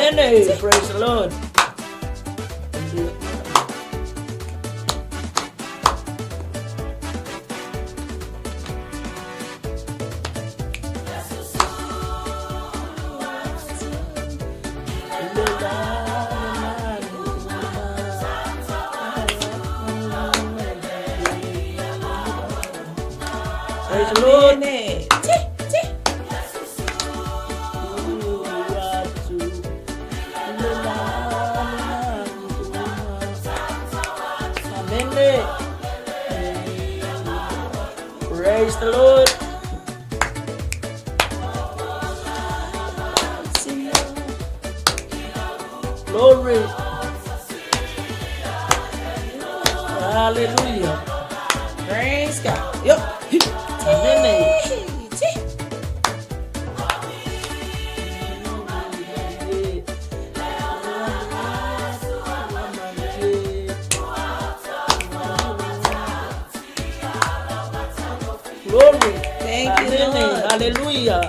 Amen. Praise the Lord. Praise the Lord. Amen. Amen. Praise the Lord. Glory. Hallelujah. Praise God. Yep. Amen. Glory. Thank you, Amen. Lord. Hallelujah.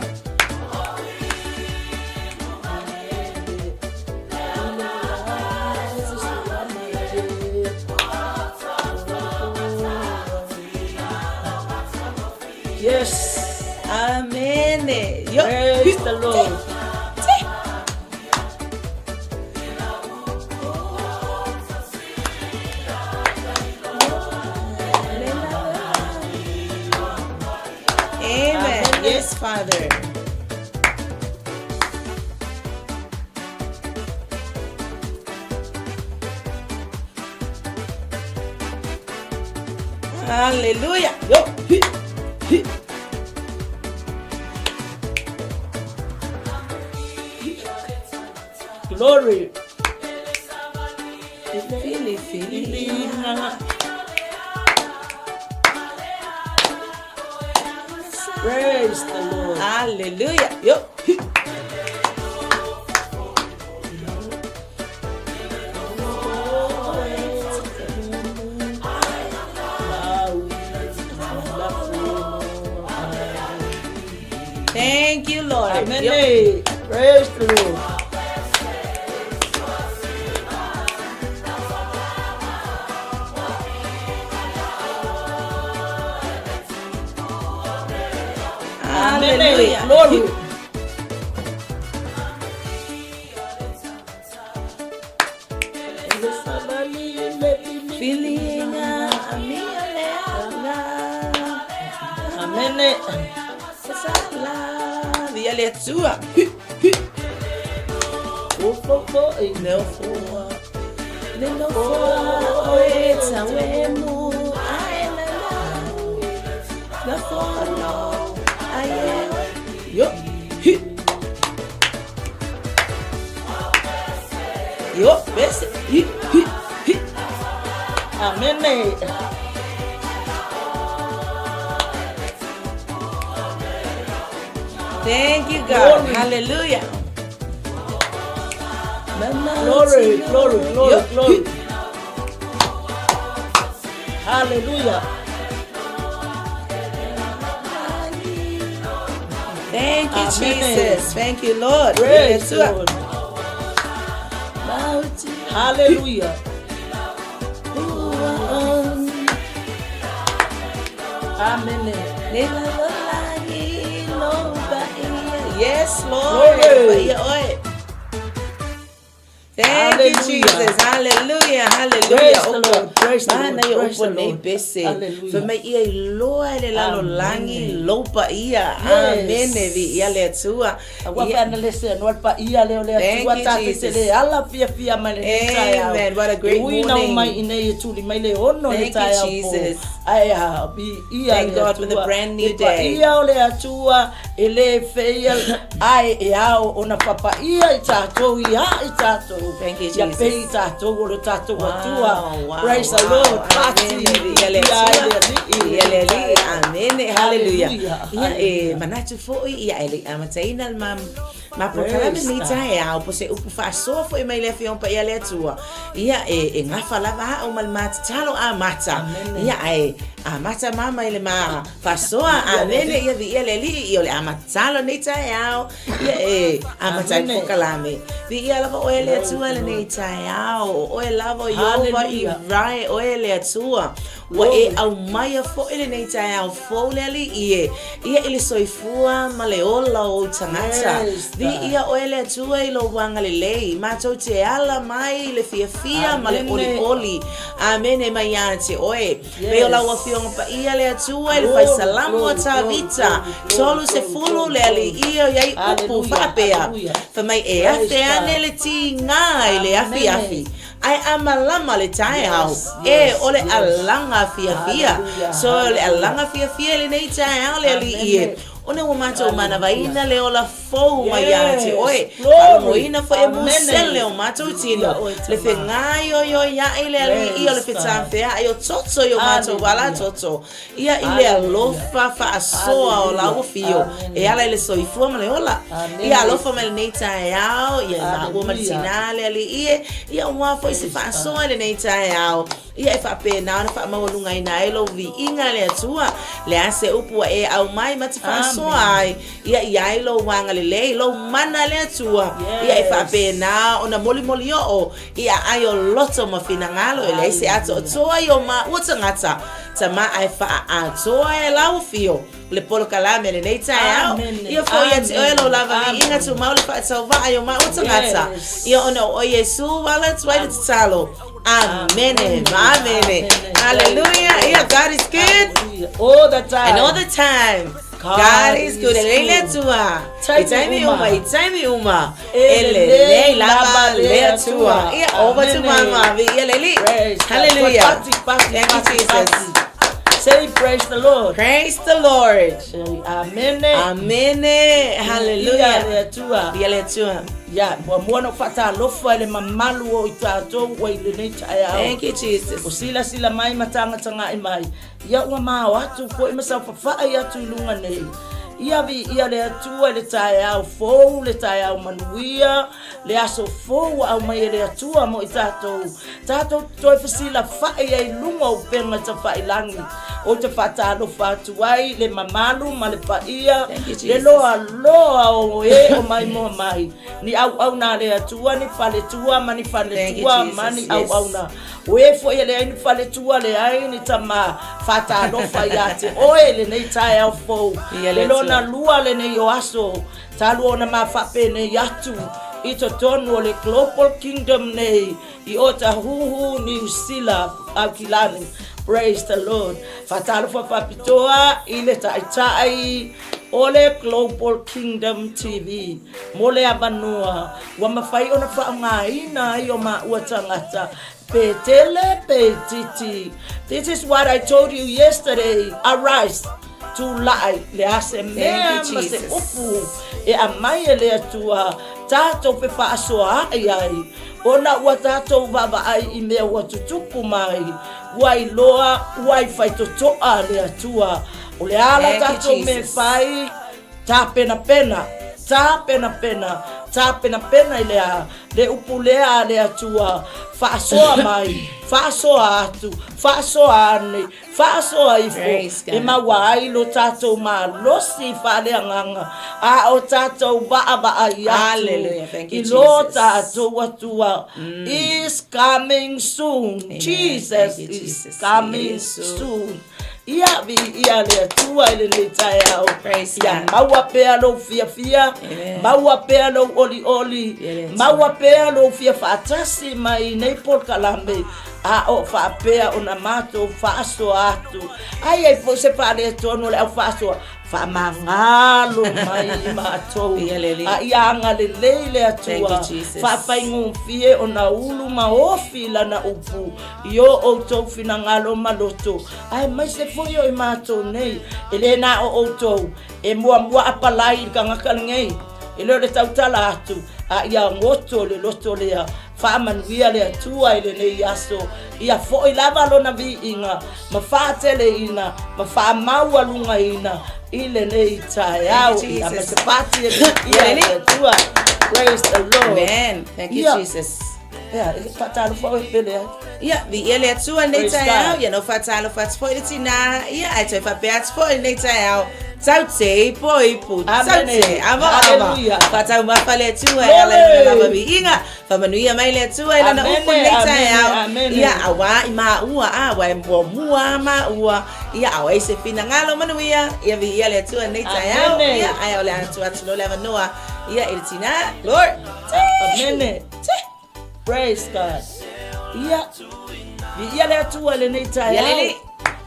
Yes. Amen. Yep. Praise the Lord. Amen. Amen. Yes, Father. Hallelujah. Yo. Hi. Hi. Glory. Fili, fili. Praise the Lord. Hallelujah. Yo. Thank you, Lord. Amen. Yo. Praise the Lord. Amen. Hallelujah. Glory. Feeling Amen. Sala via le atua. Oh, oh, oh, eh. Le foa. Le no foa o e ta wemu ai la la. La foa no ai e. Yo. Hi. Yo, bese. Hi, hi, hi. Amen. Thank you, God. Glory. Hallelujah. Glory, glory, glory, Yo. glory. Hallelujah. Thank you, Amen. Jesus. Thank you, Lord. Praise the Hallelujah. Lord. Hallelujah. Amen. Yes, Lord. Glory. Thank you, Hallelujah. Jesus. Hallelujah. Hallelujah. Praise the Lord. Praise the Lord. Mana ia Praise upo the nei Lord. bese. Hallelujah. Fa mai ia i loa le lalo Amen. langi lopa ia. Yes. Amen. Vi ia le atua. Aua Ia- fa na le se no pa ia le o le Thank atua you, ta te Jesus. le ala fia fia mai le taeao. Amen. What a great E ui na morning. mai i nei e tuli mai le ono le Thank you, taeao po. Jesus. Ai a bi ia Thank le God for the Atua. brand new E pa day. ia o le atua e le feia ai e ao ona papa ia i tātou i a i tātou. Thank you, Ia Jesus. pei i tātou o le tātou Wow, atua. wow, Praise Praise the Lord. Pati. Ia le Atua. Ia le Alii. Amene. Hallelujah. Ia e manatu foi ia e le i amataina le ma ma polokalame lenei taeao po o se upu faasoa foi mai le Afioga Paia a le Atua. Ia e gafa lava au ma le ma tatalo amata. Ia ae amata mama i le ma faasoa. Amene. Ia viia le Alii. Ia o le a ma tatalo lenei taeao. Ia e amata ai le polokalame. Viia lava oe le Atua i lenei taeao. O oe lava o Ieova i rae oe le Atua. Ua e aumaia foi lenei taeao fou le Alii e, ia i le soifua ma le ola o ou tagata. Viia oe le Atua i lou agalelei, matou te ala mai i le fiafia ma le olioli. Amene mai ia te oe. Pei o lau Afioga Paia le Atua i le fai Salamo a Tavita, 30 le Alii e i ai upu faapea, Fai mai e afe ane le tiga i le afiafi, ae a malama le taeao, e o le alaga fiafia. So o le alaga fiafia i lenei taeao le Alii e, ona ua matou manavaina le ola fou mai ia te oe. Faalogoina foi e musele o matou tino, le fegaioioiaʻi le Alii o le fetāfeaʻi o toto i o matou alatoto, ia i le alofa faasoa o lau afio e ala i le soifua ma le ola. Ia alofa mai lenei taeao, ia i maua ma le tinā le Alii e, ia ua foi se faasoa i lenei taeao. Ia e faapena ona faamaualugaina ai lou viiga le Atua. Le a se upu ua e aumai ma te faasoa ai, ia i ai lou agalelei, lou mana le Atua. Ia e faapena ona molimoli oo i aai o loto ma finagalo, e leai se atoatoa i o maua tagata, tama ae faaatoa e lau afio le polokalame lenei taeao. Ia foi ia te oe lou lava viiga tumau le faatauvaa i o maua tagata. Ia ona o oe Iesu ua ala atu ai le tatalo. Amene. Amene. Hallelujah. Yeah, God is good. All the time. And all the time. God is good. E lelei le Atua. I taimi uma, i taimi uma. E lelei lava le Atua. Ia, over to Mama. Viia le Alii. Hallelujah. Thank you, Jesus. Say praise the Lord. Praise the Lord. Say amene. Amene. Hallelujah. Viia le Atua. Viia le Atua. Ia, muamua ona ou faatalofa i le mamalu o i tatou ua i lenei taeao. Thank you, Jesus. O silasila mai ma tagataga'i mai, ia ua mao atu foi ma saofafai atu i luga nei. Ia viia le Atua i le taeao fou, le taeao manuia, le aso fou ua aumai e le Atua mo i tatou. Tatou te toe fesilafa'i ai i luga o upega tafailagi. Ou te faatalofa atu ai i le mamalu ma le paia, le loaloa o e o maimoa mai, ni auauna a le Atua, ni faletua ma ni faletua ma ni auauna. O e foi e leai ni faletua, leai ni tama, faatalofa ia te oe i lenei taeao fou. Le lona lua lenei o aso, talu ona ma faapenei atu i totonu o le Global Kingdom nei, I Otahuhu, Niu Sila, Aukilani. Praise the Lord. Faatalofa faapitoa i le Taitai o le Global Kingdom TV mo le avanoa ua mafai ona faaaogaina ai o maua tagata pe tele pe itiiti. This is what I told you yesterday. Arise. Tulai, le a se mea ma se upu e aumai e le Atua tatou fefaasoaai ai. Ona ua tatou vaavaai i mea ua tutupu mai, ua iloa ua i faitotoa le Atua. O le a la tatou mea e fai? Tapenapena, tapenapena, tapenapena i le a? Le upu lea a le Atua, faasoa mai, faasoa atu, faasoa ane, Faasoa ifo e maua ai lo tatou malosi faaleagaga, a o tatou vaavaai atu i lo tatou Atua is coming soon. Jesus is coming soon. Ia viia le Atua i lenei taeao. Ia maua pea lou fiafia, maua pea lou olioli, maua pea lou fia faatasi mai i nei polokalame. A o faapea ona matou faasoa atu, ai ai foi se faaletonu o le au faasoa, faamagalo mai i matou. A ia agalelei le Atua, faafaigofie ona ulu ma ofi lana upu i o outou finagalo ma loto, aemaise foi o i matou nei, e le na o outou e muamua apalai i le tagata lenei, e le o le tautala atu, a ia goto le loto lea. Faamanuia le Atua i lenei aso, ia foʻi lava lona viiga ma faateleina ma faamaualugaina i lenei taeao. Ia ma se pati e viia le Atua. Praise the Lord. Amen. Thank you, Jesus. Ia, e faatalofa oe pele ai. Ia, viia le Atua i lenei Praise taeao. God. Ia, na ou faatalofa atu foi i le tinā. Ia, ae toe faapea atu foi i lenei taeao. Taute, poipu, Amene. taute. Ava, ava. Hallelujah. Faataumafa le Atua e ala i lona lava viiga. Faamanuia mai le Atua i lana upu i lenei taeao. Ia, auā i maua, a, aua e muamua lava maua. Ia, a o ai se finagalo manuia, ia viia le Atua i lenei taeao. Ia, ae o le a tuu atu loa le avanoa, ia, i le tinā. Lord. Amene. Praise God. Ia, viia le Atua i lenei taeao.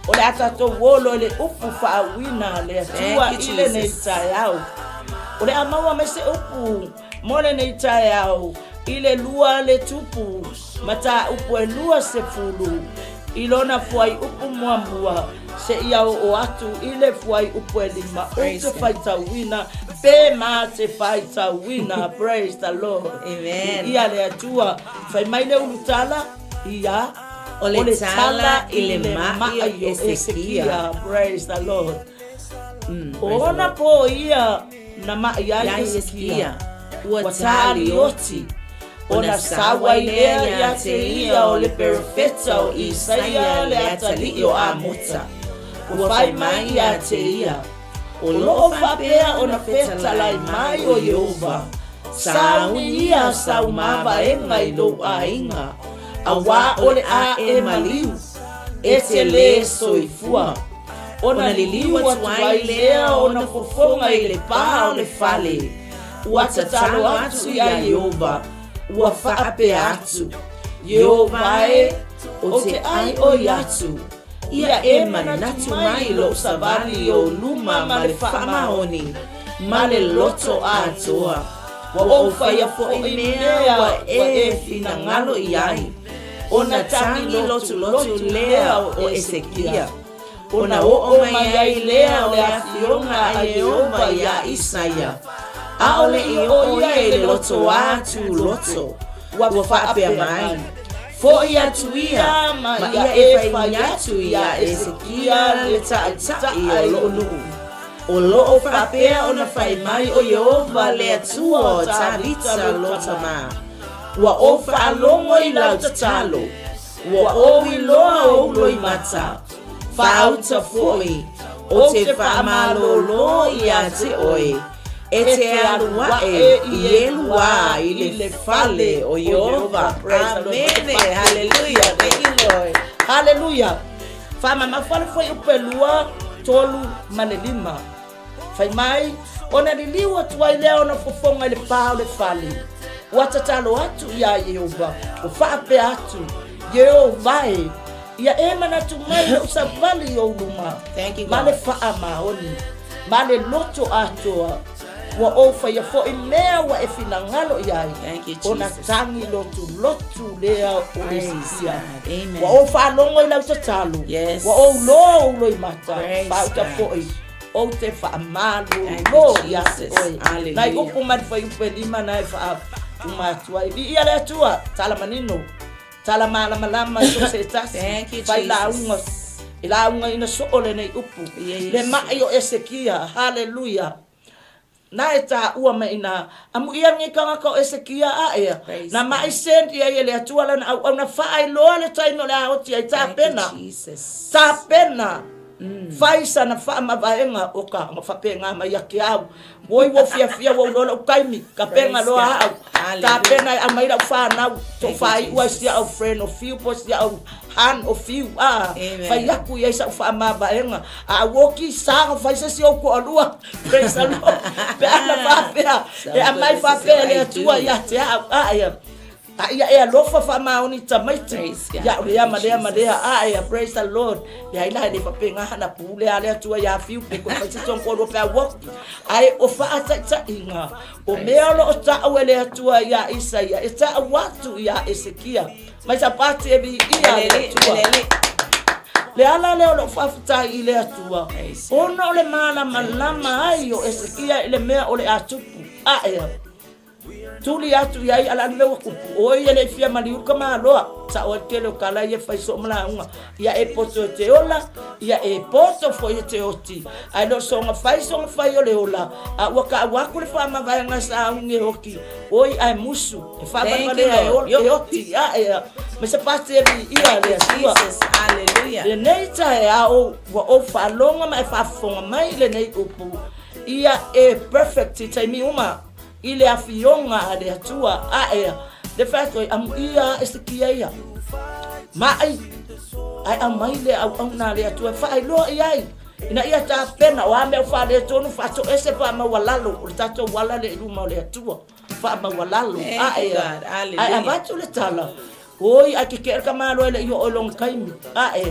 O le a tatou olo i le upu faauuina a le Atua i lenei taeao. O le a maua mai se upu mo lenei taeao i le lua le tupu mataupu e 20 i lona fuaiupu muamua seia oo atu i le fuaiupu e 5. Ou te faitauina pe ma te faitauina. Praise the Lord. Amen. Ia le Atua. Fai mai le ulutala, ia. O le tala i le maʻi o Esekia. Praise the Lord. O ona pō ia na maʻi ai Hesekia, ua tālioti, ona sau ai lea iā te ia o le perofeta o Isaia le atalii o Amota, ua fai mai iā te ia, O loo faapea ona fetalai mai o Ieova, sauni ia sau mavaega i lou aiga, auā o le a e maliu, e te lē soifua. Ona liliu atu ai lea ona fofoga i le pā o le fale, ua tatalo atu iā Ieova, ua faapea atu, Ieova e, ou te ʻai ʻoi atu, ia e manatu mai i loʻu savali i ou luma ma le faamaoni, ma le loto atoa. Ua ou faia foʻi mea ua e finagalo i ai. Ona tagi lotulotu lea o Esekia, ona oo mai ai lea o le afioga a Ieova iā Isaia, ʻaʻole i oo ia i le lotoā tūloto, ua faapea mai, Foʻi atu ia, ma ia e fai atu iā Esekia le taʻitaʻi o loʻu nuu. O loo faapea ona fai mai o Ieova le Atua o Tāvita lo tamā. Ua ou faalogo i lau tatalo, ua ou iloa ou loimata, faauta foi, o te faamalōlō iā te oe, e te alu aʻe i Ieluā i le fale o Ieova. Amene. Haleluia. Thank you, Lord. Haleluia. Faamamafa le fuaiupu e 2, 3 ma le 5. Fai mai, ona liliu atu ai lea ona fofoga i le pā o le fale. Ua tatalo atu iā Ieova, ua faapea atu, Ieova e, ia e manatu mai loʻu savali i ou luma, Thank you, ma le God. faamaoni, ma le loto atoa, ua ou faia foʻi mea ua e finagalo i ai, Thank you, ona Jesus. tagi lotulotu lea o Praise Hesekia. God. Amen. Ua ou faalogo i lau tatalo, Yes. ua ou loa ou loimata, Praise faauta God. foʻi, Ou te faamalolo Thank you, ia te Jesus. oe. Hallelujah. Nai upu ma le fuaiupu e 5 na e faauma atu ai. Viia le Atua, tala manino, tala malamalama i so se tasi. Thank you, Fai Jesus. lauga, e laugaina soo lenei upu. Yes. Le maʻi o Esekia, haleluia. Na e taua mai ina, amuia lenei tagata o Esekia aʻe, Praise na God. maʻi send i ai e le Atua lana auauna faailoa le taimi o le a oti ai Thank you, tapena. Jesus. Tapena. Fai sana faamavaega o ka ma faapena mai ia ke au. Oi ua fiafia ua ou iloa lau taimi, tapena Praise loa God. au. Hallelujah. Tapena e aumai lau fanau, Thank you, tofaaiu ai Jesus. si au friend o fiu po si au han o fiu a. Amen. Fai aku i ai sau faamavaega. A ua ki sa fai se si ou toalua. Praise the Lord. Pe ana faapea, So e aumai good. faapea e le I Atua do. ia te au. A ia. A ia e alofa faamaoni tamaiti. Praise God. Ia o lea ma lea ma lea. Jesus. A ia, praise the Lord. Leai la e le faapena hana pule a le Atua iā fiu pe koe fai se si ou toalua pe a uoki. Ae o faataitaiga, o mea o lo o taʻu e le Atua iā Isaia, e taʻu atu iā Esekia. Mai sa pati e viia le Atua. Le ala lea o lou faafetai i le Atua, ona o le malamalama ai o Esekia i le mea o le a tupu aʻe. Tuli atu i ai a le a le mea ua tupu, oi e le i fia maliu le tamaloa, sao ai le tele o tala ia e fai soo ma lauga, ia e poto e te ola, ia e poto foi e te oti, ae le o soona fai soona fai o le ola, a ua taua atu le faamavaega e sauni e oti, oi ae musu, e faavalevalea e oti, ae ma se pasi e viia le Atua. Lenei taeao ua ou faalogo ma e faafofoga mai i lenei upu, ia e perfect i taimi uma. I le afioga a le Atua, ae le fai atu ai, Amuia ae se kia ia, maʻi, ae aumai le auauna a le Atua e faailoa i ai, ina ia tapena, o a mea ua faaletonu, faatoese faamaualalo, o le tatou ala lea i luma o le Atua, faamaualalo, ae, ae avatu le tala, Oi, ae kekeʻe le tamaloa e le i oo i lona taimi. Ae,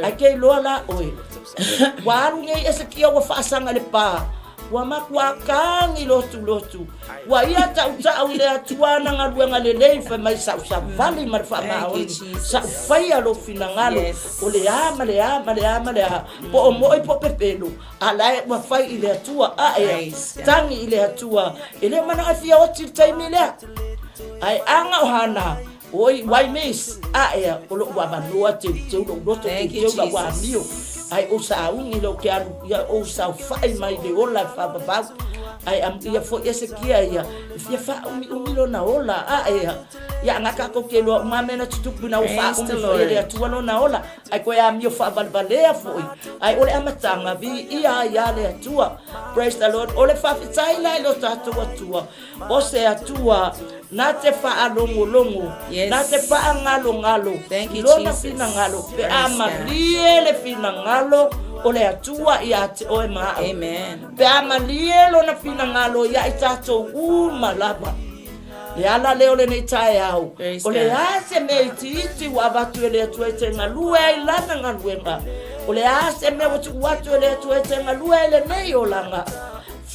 ae ke iloa la ʻoe. Ua alu nei Esekia ua faasaga i le pā. Ua matua tagi lotulotu. Ua ia taʻutaʻu i le Atua ana galuega lelei fai mai sa ou savali ma le faamaoni, sa ou faia lou finagalo, o le a ma le a ma le a ma le a, po o moʻi po o pepelo, a la e ua fai i le Atua. Ae, tagi i le Atua. E le o manaʻo e fia oti i le taimi lea. Ae aga o hana, oi, wai miss, ae o loʻu avanoa teuteu loʻu loto teuteu lau amio, ae ou sauni lou ke alu ia ou saofai mai le ola e faavavau, ae amuia foi Esekia ia e fia faaumiumi lona ola, ae ia aga tatou te iloa uma mea na tutupu ina ua faaumi foi e le Atua lona ola, ae toe amio faavalevalea foi, ae o le amataga viia ai a le Atua. Praise the Lord. O le faafetai la i lo tatou Atua O se Atua na te faalogologo, yes. na te faagalogalo i lona finagalo, pe a malie le finagalo o le Atua ia te oe ma au. Amen. Pe a malie lona finagalo ia i tatou uma lava. Le ala lea o lenei taeao, o le a se mea itiiti ua avatu e le Atua e te galue ai lana galuega, o le a se mea ua tuu atu e le Atua e te galue ai lenei olaga,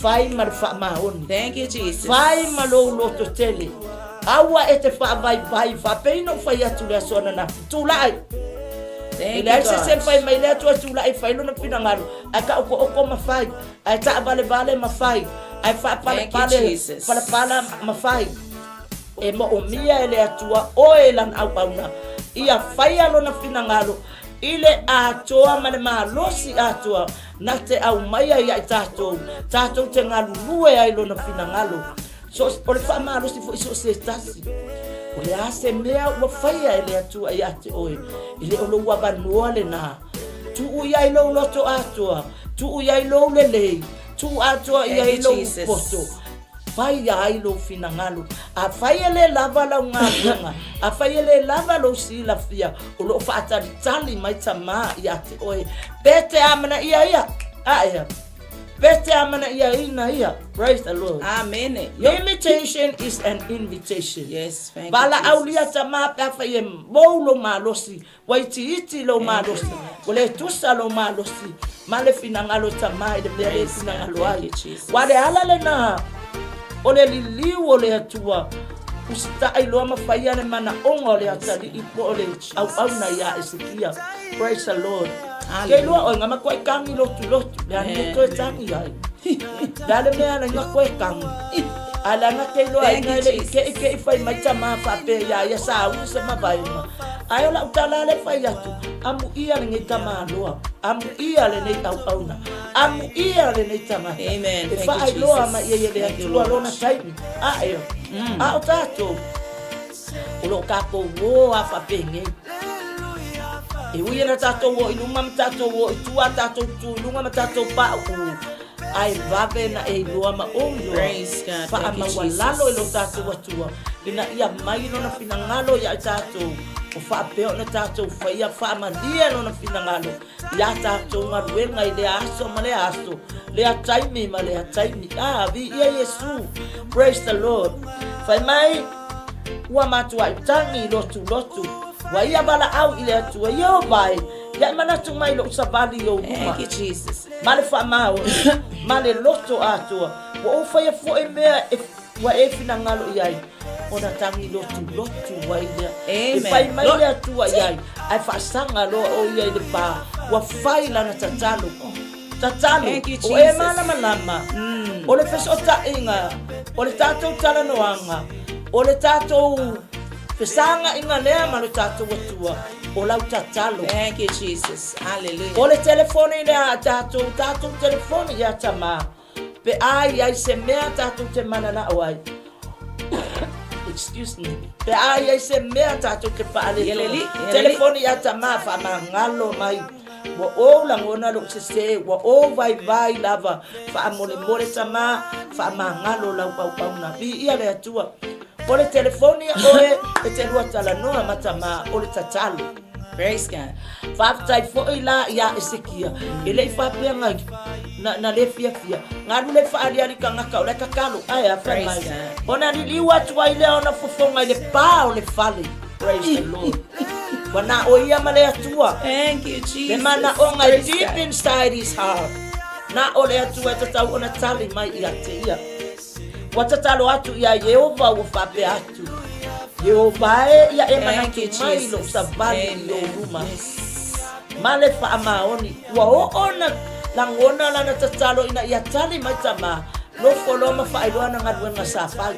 Fai ma le faamaoni. Thank you, Jesus. Fai ma lou loto tele. Aua e te faavaivai faapei na ou fai atu le aso ananafi. Tulai. Thank E leai you, se isi e God. fai mai le Atua e tulai e fai lona finagalo, ae taoto'oto ma fai, ae taavalevale ma fai, ae Thank you, faapalepale Jesus. palapala ma fai. E moomia e le Atua oe i lana auauna, ia faia lona finagalo i le atoa ma le malosi atoa Na te aumaia ia i tatou, tatou te galulue ai lona finagalo. So, o le faamalosi foi so o se tasi. O le a se mea ua faia e le Atua ia te oe, e le o lou avanoa lena. Tuu i ai lou loto atoa, tuu i ai lou lelei, tuu atoa i ai lou poto. Faia ai lou finagalo. Afai e le lava lau galuega, afai e le lava lou silafia, o lo o faatalitali mai Tamā ia te oe. Pe te amanaia ia, aea. Pe te amanaiaina ia. Praise the Lord. Amene. Limitation is an invitation. Yes, thank you, Valaaulia Jesus. Tamā pe afai e mou lou malosi, Ua itiiti lou malosi, ua le tusa lou malosi ma le finagalo Tamā i le mea lea e finagalo ai. Ua le ala lena o le liliu o le Atua, usitaʻi loa ma faia le manaʻoga o le atalii po o le auauna iā Esekia. Praise the Lord. Ke iloa ʻoe, na matuai tagi lotulotu, le a le mea toe tagi ai. Le a le mea ala ina toe tagi. Ae leaga te iloa ai na e le i keʻikeʻi fai mai Tamā faapea iā ia sauni se mavaega. Ae o lau tala lea e fai atu, amuia lenei tamaloa, amuia lenei auauna, amuia lenei tagata. Amen. E Thank you, faailoa Jesus. mai ai e le Thank you, Atua Lord. lona taimi. Ae, a o tatou, o lo o tatou ō a faapenei. E ui ana tatou o i luma ma tatou o i tua, tatou tu i luga ma tatou paʻu, ae vave na e iloa ma ou iloa, Praise God. Thank you, faamaualalo i lo Jesus. tatou Atua, ina ia mai lona finagalo ia i tatou, o faapea ona tatou faia faamalie lona finagalo iā tatou galuega i lea aso ma lea aso, lea taimi ma lea taimi. Ah, viia Iesu. Praise the Lord. Fai mai, ua matuai tagi lotulotu, ua ia valaau i le Atua, Ieova e, ia e manatu mai i lou savali i ou luma. Thank you, Jesus. Ma le faamaoni, ma le loto atoa, ua ou faia foi mea e, ua e finagalo i ai, ona tagi lotulotu ai lea. E Amen. fai mai Lord. le Atua i ai, ae faasaga loa o ia i le pā, ua fai lana tatalo. Tatalo, Thank you, o e Jesus. malamalama, o le fesootaiga, o le tatou talanoaga, o le tatou fesagaiga lea ma lo tatou Atua, o lau tatalo. Thank you, Jesus. Hallelujah. O le telefoni lea a tatou, tatou telefoni ia Tamā, pe a i ai se mea tatou te mananao ai. Excuse me. Pe a i ai se mea tatou te faaletonu. Telefoni ia Tamā, faamagalo mai. Ua ou lagona lou sesē, ua ou vaivai lava, faamolemole Tamā, faamagalo lau auauna. Viia le Atua. O le telefoni a oe e te lua talanoa ma Tamā, o le tatalo. Praise God. Faafetai foi la iā Esekia, e le i faapea na, na, na le fiafia. Galu le faaliali tagata o la e tatalo, ae a fai mai. Ona liliu atu ai lea ona fofoga i le pa o le fale. Praise the Lord. Ua na o ia ma le Atua. Thank you, Jesus. Le manaoga e deep inside his heart. Na o le Atua e tatau ona tali mai ia te ia. Ua tatalo atu iā Ieova ua faapea atu, Ieova e, ia e manatu mai i lou savali i ou luma ma le faamaoni. Ua oo na lagona lana tatalo ina ia tali mai Tamā, nofo loa ma faailoa ana galuega sa fai.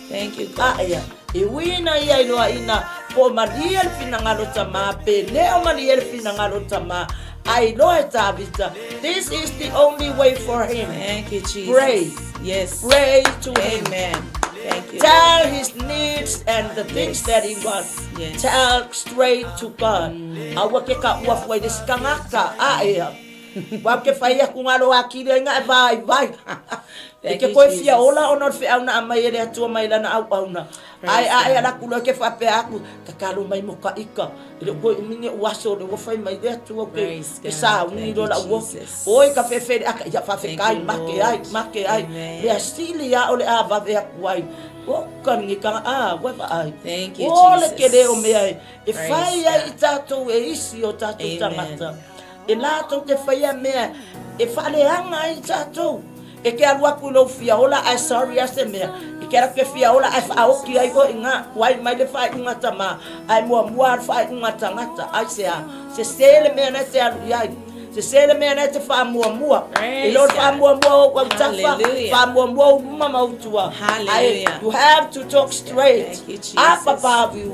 Thank you, God. A ia, e ui ina ia iloa ina po o malie le finagalo Tamā pe le o malie le finagalo Tamā, a iloa e Tavita, this is the only way for him. Thank you, Jesus. Pray. Yes. Pray to him. Amen. Thank you. Tell his needs and the things Yes. that he wants. Yes. Tell straight to God. Aua ke ka ua fua i le sikangaka. A ea. Wa ke whai aku ngalo a kiri ai nga e vai vai. E Thank ke you, koe Jesus. fia ola ona o le feau na aumai e le Atua mai lana auauna. Ae Praise ae God. ala aku loa ke faapea aku, tatalo mai mo ka ika. E le o koe umi ni ou aso le ua fai mai le Atua ke, Praise ke God. sauni Thank loa you, lau ofi. Jesus. Oi ka fefe le aka, ia Thank faafekai, you, make Lord. ai, make ai. Amen. Mea sili a o le a vave aku ai. O ka ni ka a, ua vaai. Thank you, O le Jesus. kele o mea e, e Praise fai ai God. i tatou e isi o tatou Amen. tagata. E latou te faia mea e faaleaga ai i tatou. E ke alu aku i lou fia ola ae sorry a se mea. E ke alu aku e fia ola ae faaoki ai oe i nga kuai mai le faaiuga tama ae muamua le faaiuga tagata. Aisea? Sese le mea na e te alu i ai. Sese le mea na e te faamuamua. E le o le faamuamua o ou autafa, faamuamua ou luma ma ou tua. Ae you have to talk straight up above you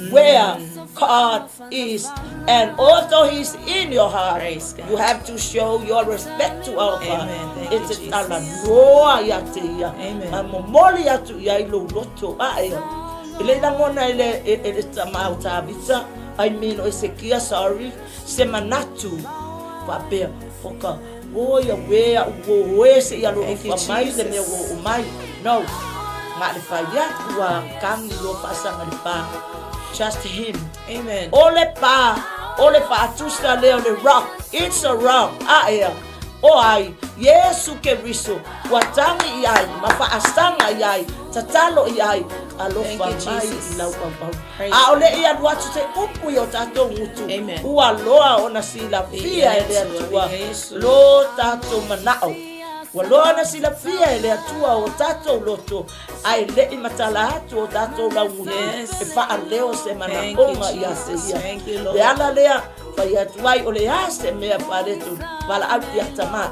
where God is and although he is in your heart Praise God. you have to show your respect to our God Amen. Thank e you, te Jesus. talanoa ia te ia Amen. ma momoli atu i ai lou loto ae e le lagona e le, e, e le tama o Tavita I mean o Esekia sorry se manatu faapea oka o ia we au o oe se ia Thank you, alofa mai le mea Jesus. ua oo mai no nga le fai atu a kagi loa faasaga le pa just him Amen. O le pa, o le faatusa lea o le rock, it's a rock, a ea, o ai, Iesu Keriso, ua tagi i ai, ma faasaga i ai, tatalo i ai, alofa Thank you, mai Jesus. i lau auau. Praise A o God. le i alu atu se upu i o tatou gutu, Amen. ua loa ona silafia e le Atua lo tatou manao. Ua loa ona silafia e le Atua o tatou loto, Ae le i matala atu o tatou laugutu Yes. e faaleo se Thank you, manaoga ia te Jesus. ia. Thank you, Lord. Le ala lea, fai atu ai o le a se mea faaletonu, valaau ia Tamā.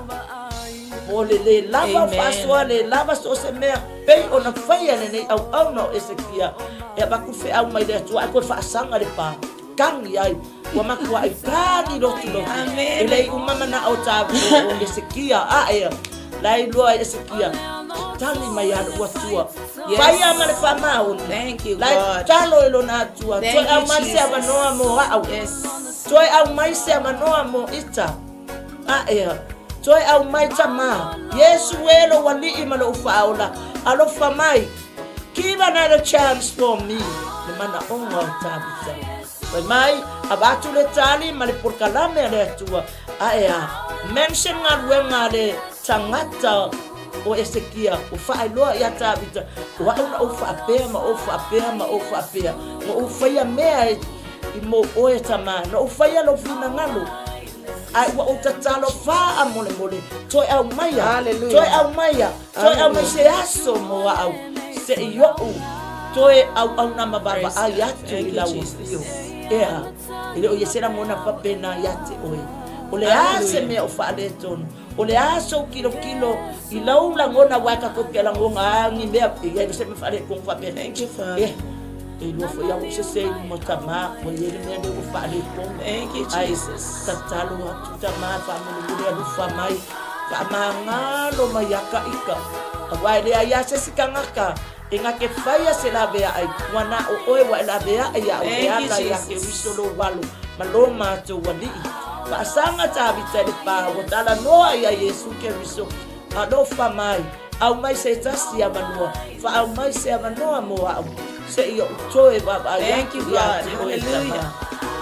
Po o le lē lava o Amen. faasoa, lē lava so o se mea, pei ona faia lenei auauna o Esekia, e avatu feau mai le Atua ae toe faasaga le pa. Kagi ai, ua matuai kagi lotulotu. Amen. E le i uma manao ta o Esekia, a ea, la e iloa e Esekia, tali mai a lou Atua. Yes. Faia ma le faamaoni. Thank you, La e God. talo e lona Atua. Thank Toe you, aumai se Jesus. avanoa mo au. Yes. Toe aumai se avanoa mo ita. A ea, toe aumai Tamā. Iesu e lou Alii ma lou Faaola, alofa mai. Give another chance for me, le manaoga o Tavita. Fai mai, avatu le tali ma le polokalame a le Atua, a e a? Mention galuega a le tagata o Esekia, ua faailoa ia Tavita, o au na ou faapea ma ou faapea ma ou faapea, na ou faia mea e, i mo oe Tamā, na ou faia lou finagalo. Ae ua ou tatalo faamolemole, toe aumaia, Hallelujah. toe aumaia, toe aumai se aso mo au, se i oʻu toe auauna ma vaavaai atu i lau afio. Ea, e le o ia se lagona faapena ia te oe. O le a se mea o faaletonu, O le a sou tilotilo i lou lagona aua e tatou te lagona a ni mea e i ai se mea faaletonu faapea. Thank you, Father. Eh, e iloa foi au sese i luma o tama, ua i ai le mea lea ua faaletonu. Thank you, Ai, Jesus. tatalo atu tama faamolemole alofa mai, faamagalo mai ia ka ika. Aua e leai lava se isi tagata e na te faia se laveai, ua na o oe ua e laveai ia au e Thank you, ala ia Jesus. Keriso lou alo ma lo matou Alii. Faasaga Tavita i le pa ua talanoa ia Iesu Keriso, alofa mai, aumai se tasi avanoa, faaumai se avanoa mo au, seia ou toe vaavaai Thank atu you, ia God. te oe Hallelujah. tama.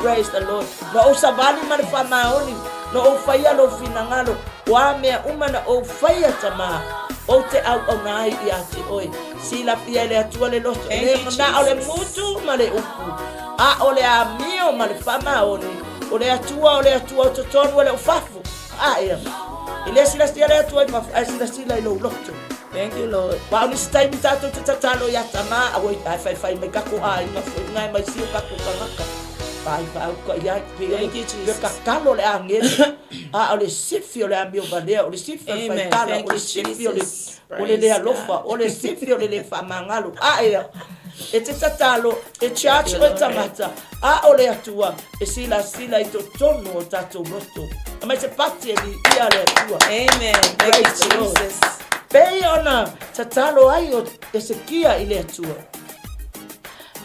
Praise the Lord. Na ou savali ma le faamaoni, na ou faia lou finagalo, o a mea uma na ou faia tama, ou te auauna ai ia te oe. Silafia e le Atua le loto, e Thank le you, manao le Jesus. mutu ma le upu, a o le amio ma le faamaoni, o le Atua o le Atua o totonu e le o fafo. A ea. E le silasila le Atua i fafo, ae silasila i lou loto. Thank you, Lord. Aua o nisi taimi tatou te tatalo ia tama, auai, ae faifai mai tatou aiga foi na e mai si o tatou tagata. Ai faauka i ai, pei o le, Thank you, pei o Jesus. tatalo o le agelu, a o le sifi o le amio valea, o le sifi o le Amen. faitala, Thank o le you, sifi o le, Jesus. o le le Praise alofa, God. o le sifi o le le faamagalo. A ea, e te tatalo, e Thank charge you, oe Lord. tagata, a o le Atua e silasila i totonu o tatou loto. Aumai se pati e viia le Atua. Amen. Thank you, Praise the Lord. Jesus. Pei ona tatalo ai o Esekia i le Atua.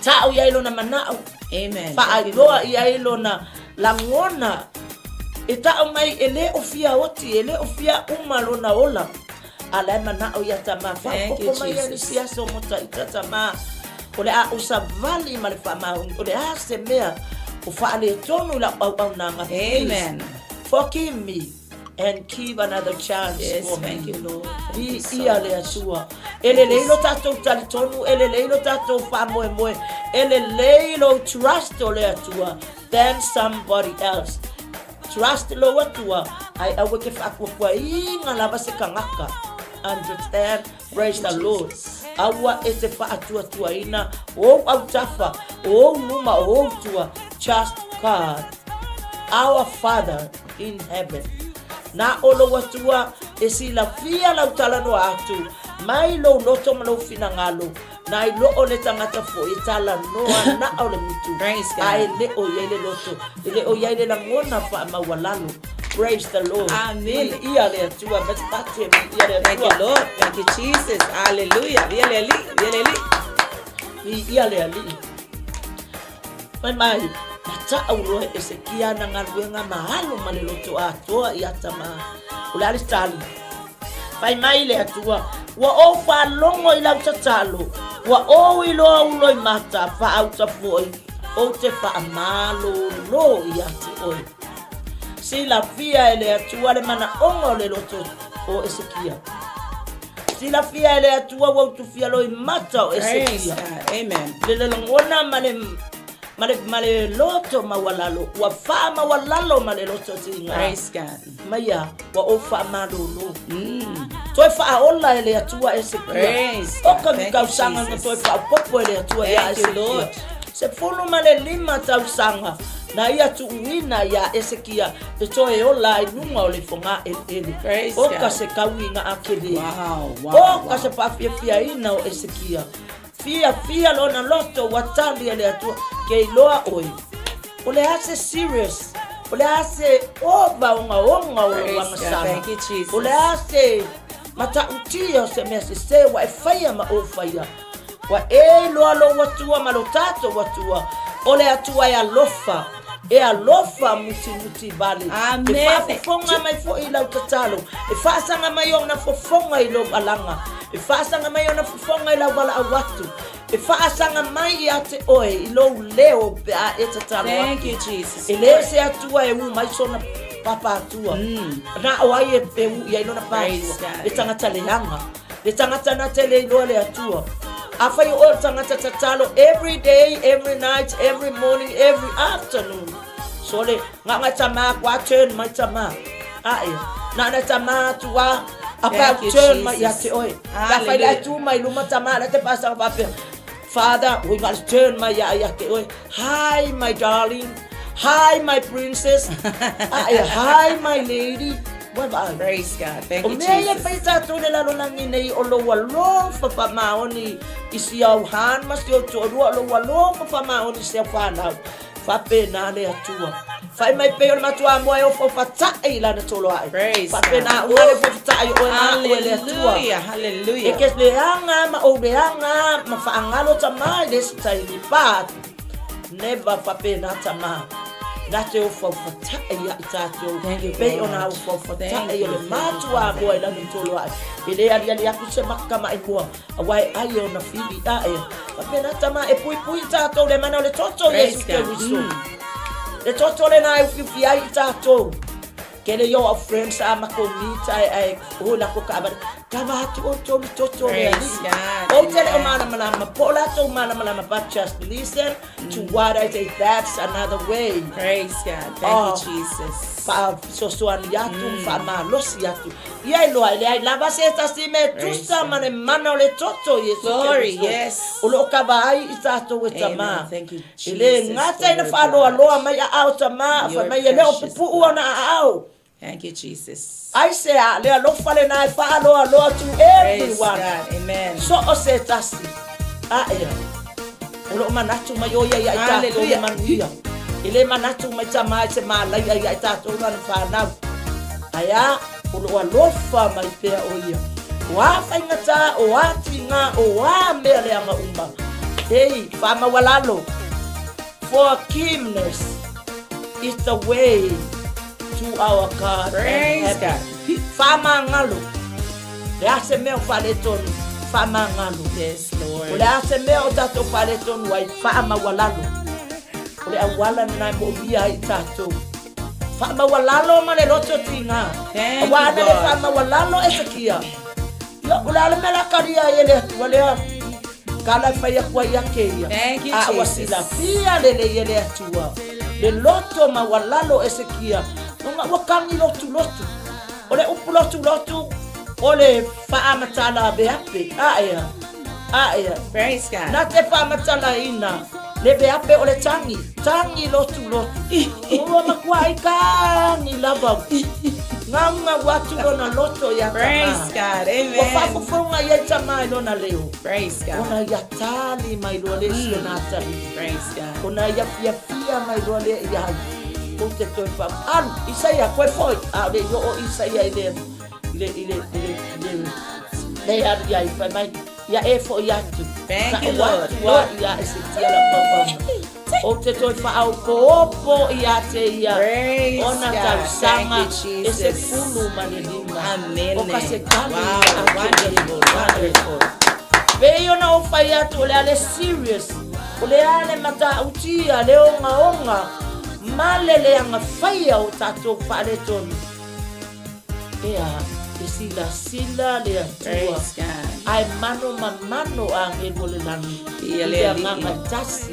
Ta'u i ai lona mana'o. Amen. Fa'ailoa i ai lona lagona. E ta'u mai e le o fia oti, e le o fia uma lona ola. A la e mana'o ia tama. Thank you, Fa'aopoopo mai ai Jesus. nisi aso mo ta'ita tama. O le a ou savali ma le fa'amaoni. O le a se mea o fa'aletonu i la'u auaunaga. Please Amen. forgive me and give another chance Yes, for me. thank you, Lord. Thank you so Viia le much. Atua. E lelei lo tatou talitonu, e lelei lo tatou faamoemoe, e lelei lou trust o le Atua than somebody else. Trust lou Atua, ae aua ke faapuapuaiga lava se tagata. Understand? Praise the Lord. Aua e te faatuatuaina o ou autafa, o ou luma, o ou tua. Just God, our Father in heaven. Na o lou Atua e silafia lau talanoa atu, mai lou loto ma lou finagalo, nai lo o le tagata foi e talanoa na o le mutu, Praise God. ae le o i ai le loto, e le o i ai le lagona faamaualalo. Praise the Lord. Amen. Viia le Atua, ma te viia le Thank you, Atua. Lord. Thank you, Jesus. Hallelujah. Viia le Alii, viia le Alii. Viia le Alii. Fai mai, na ta'u loa e Esekia ana galuega ma alo ma le loto atoa ia tama. O le a le tali? Fai mai le Atua, Ua ou faalogo i lau tatalo, ua ou iloa ou loimata, faauta foi, ou te faamalōlō ia te oe. Silafia e le Atua le manaoga o le loto o Esekia. Silafia e le Atua ua utufia loimata o Praise Esekia. God. Amen. Le lagona ma le ma le ma le loto maualalo, ua faamaualalo ma le loto tiga. Praise God. Maia, ua ou faamalōlō. Toe faaola e le Atua Esekia. Praise O God. ka ni Thank you, tausaga na Jesus. toe faaopoopo e le Atua ia Thank you, Esekia. Lord. 15 tausaga na ia tuuina iā Esekia e toe ola ai luga o le fogaeleele. Praise O ka God. se kauiga a kelē. Wow, wow, O ka wow. se faafiafiaina o Esekia. Fiafia lona loto ua tali e le Atua, ke iloa oe. O le a se serious, o le a se ova ogaoga o lou Praise God. agasala. Thank you, Jesus. O le a se matautia o se mea sesē ua e faia ma ou faia. Ua e iloa lou Atua ma lo tatou Atua, o le Atua e alofa, e alofa mutimuti vale. E Amen. faafofoga mai foi i lau tatalo, e faasaga mai ona fofoga i lou alaga, e faasaga mai ona fofoga i lau valaau atu, e faasaga mai ia te oe i lou leo pe a e tatalo Thank atu. you, Jesus. E le se Atua e u mai sona papa atua. Na o ai e e u i ai lona pa Praise atua. God. Le tagata leaga. Le tagata na te le iloa le Atua. Afai o oe o le tagata tatalo every day, every night, every morning, every afternoon. Sole, na na tama aku a turn mai tama. Ae, na na tama atu a, a pa Thank you, turn mai ia Jesus. te oe. Ka fai le Hallelujah. atu mai luma tama, le te pasa faapea. Father, we must turn mai ia ia te oe. Hi, my darling. Hi, my princess. Ae, hi, my lady. Ua e vaai. Praise God. Thank O you, mea ia e Jesus. fai tātou le lalolagi nei o lou alofa faamaoni i si au han ma si ou toalua o lou alofa faamaoni i si au fanau. Faapena le Atua. Fai mai pei o le matuamoa e ofaofataʻi i lana tolo ae. Praise Faapena God. uma le ofaofataʻi o oe ma au e le Atua. Hallelujah. E Hallelujah. ke leaga ma ou leaga ma faagalo tamā i le isi taimi. But never faapena tamā. Na te ofaofataʻi ia i tātou. Thank you, Pei God. ona ofaofataʻi Thank o you, le thank you, matuamoa i lana tolo ae. E le aliali atu se maka maimoa. Aua e ai e ona fili ae. Faapena tama e puipui i tātou le mana o le toto o Praise Iesu God. Keriso. Le toto lena e ufiufi ai i tātou. Kele i o au friends a makou meet ae ae hui lako kaavale. Kava atu outou le toto o le Praise Alii. God. Ou te le o Amen. malamalama po o latou malamalama but just listen to what I say. That's another way. Praise God. Thank Oh. you, Jesus. Faafesoasoani atu ma faamalosi atu. Ia iloa e leai lava se tasi mea e tusa ma le mana o le toto o Iesu Glory, Keriso. yes. O lo o kava ai i tatou e Amen. tamā. Thank you, E le Jesus, gata for ina your faaloaloa blood. mai aao tamā, Your fai mai e le o precious pupuu blood. ona aao. Thank you, Jesus. Aisea, le alofa lena e faaloaloa to Praise everyone. God. Amen. So o se tasi. Aea. O loo manatu mai o ia ia i tatou le Hallelujah. manuia. E le manatu mai tamā i se malaia ia i tatou lana fanau. Ae a, o loo alofa mai pea o ia. O a faigata, o a tiga, o a mea leaga uma. Ei, faamaualalo. Forgiveness is the way to our God and Praise heaven. God. Faamagalo. Le a se mea o faaletonu, faamagalo. Yes, O Lord. le a se mea o tatou faaletonu ai, faamaualalo. O le auala lena e moomia ai i tatou. Faamaualalo ma le loto tiga. Thank Aua you, ana le God. faamaualalo Esekia. Ia, o le a le mea la kalia ai e le Atua lea? Kala e fai atu ai ia kēia. Thank you, A ua Jesus. silafia lelei e le Atua le loto maualalo o Esekia, ona ua kagi lotulotu. O le upu lotulotu, o le faamatala veape. Aea, aea. Praise God. Na te faamatalaina le veape o le tagi, tagi lotulotu. Ua makuaʻi kagi lava. Gaugau atu lona loto iā tamā. Praise God. Ua Amen. faafofoga i ai tamā i lona leo. Praise God. Ona ia tali mai loa lea i si ona atalii. Praise God. Ona ia fiafia mai loa lea i ai. Kou te toe faa... Alu, Isaia, koe foi. A o le i oo Isaia i le, i le, i le, i le, i le, le alu i ai, fai mai, ia e foi atu. Thank Sa you, ou Lord. atu a ia Esekia lau paupauga. Ou te toe faaopoopo ia te ia Praise ona God. tausaga Thank you, e Jesus. 15. Amene. O ka se tali Wow, a te wonderful, wonderful. Pei ona ou fai atu o le a le serious, o le a le matautia, le ogaoga ma le leaga faia o tatou faaletonu. Ea, e silasila le Atua, Praise God. ae mano ma mano agelu o le lagi Ia i le le Alii. agaga e tasi,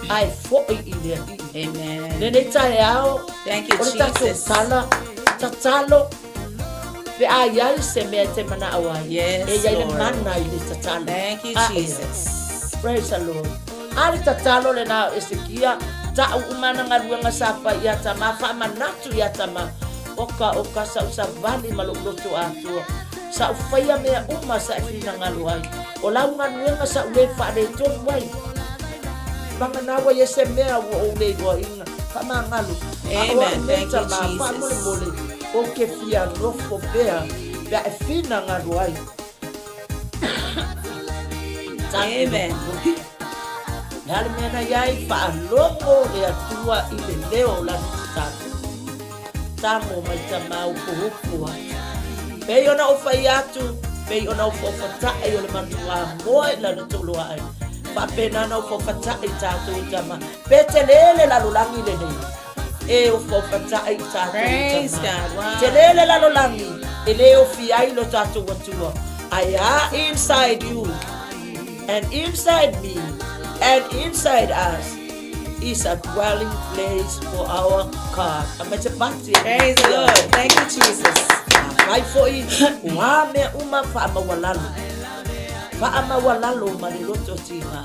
ae foi i le Alii. Amen. Lenei taeao, Thank you, o le tatou Jesus. tala, tatalo, pe a i ai se mea e te manao ai, Yes, e i ai le Lord. mana i le tatalo. Thank you, Aea. Jesus. Praise the Lord. A le tatalo lena o Esekia, ta'u uma ana galuega sa fai iā tamā, faamanatu iā tamā, Oka, oka, sa'u savali ma lo'u loto atoa, sa'u faia mea uma sa e finagalo ai, o lau galuega sa'u lē faaletonu ai. Vagana ua i ai se mea ua ou le iloaina, faamagalo. A o a'u Amen. nei Thank you, tamā, Jesus. faamolemole, ou te fia nofo pea, pe a e finagalo ai. Amen. Le a le mea na i ai, faalogo le Atua i le leo o lana tatalo. Tago mai tamā upuupu atu. Pei ona ou fai atu, pei ona ou faufataʻi o le manuamoa i lana toloa ai. Faapena ona ou faufataʻi tatou i tamā. Pe tele le lalolagi lenei, e ufaufataʻi tatou i Praise tamā. God. Wow. Tele le lalolagi, e le ofi ai lo tatou Atua. Ae a inside you and inside me and inside us is a dwelling place for our God. Aumai se pati e Praise the Lord. Thank you, Jesus. Afai foi o a mea uma faamaualalo, faamaualalo ma le loto tiga.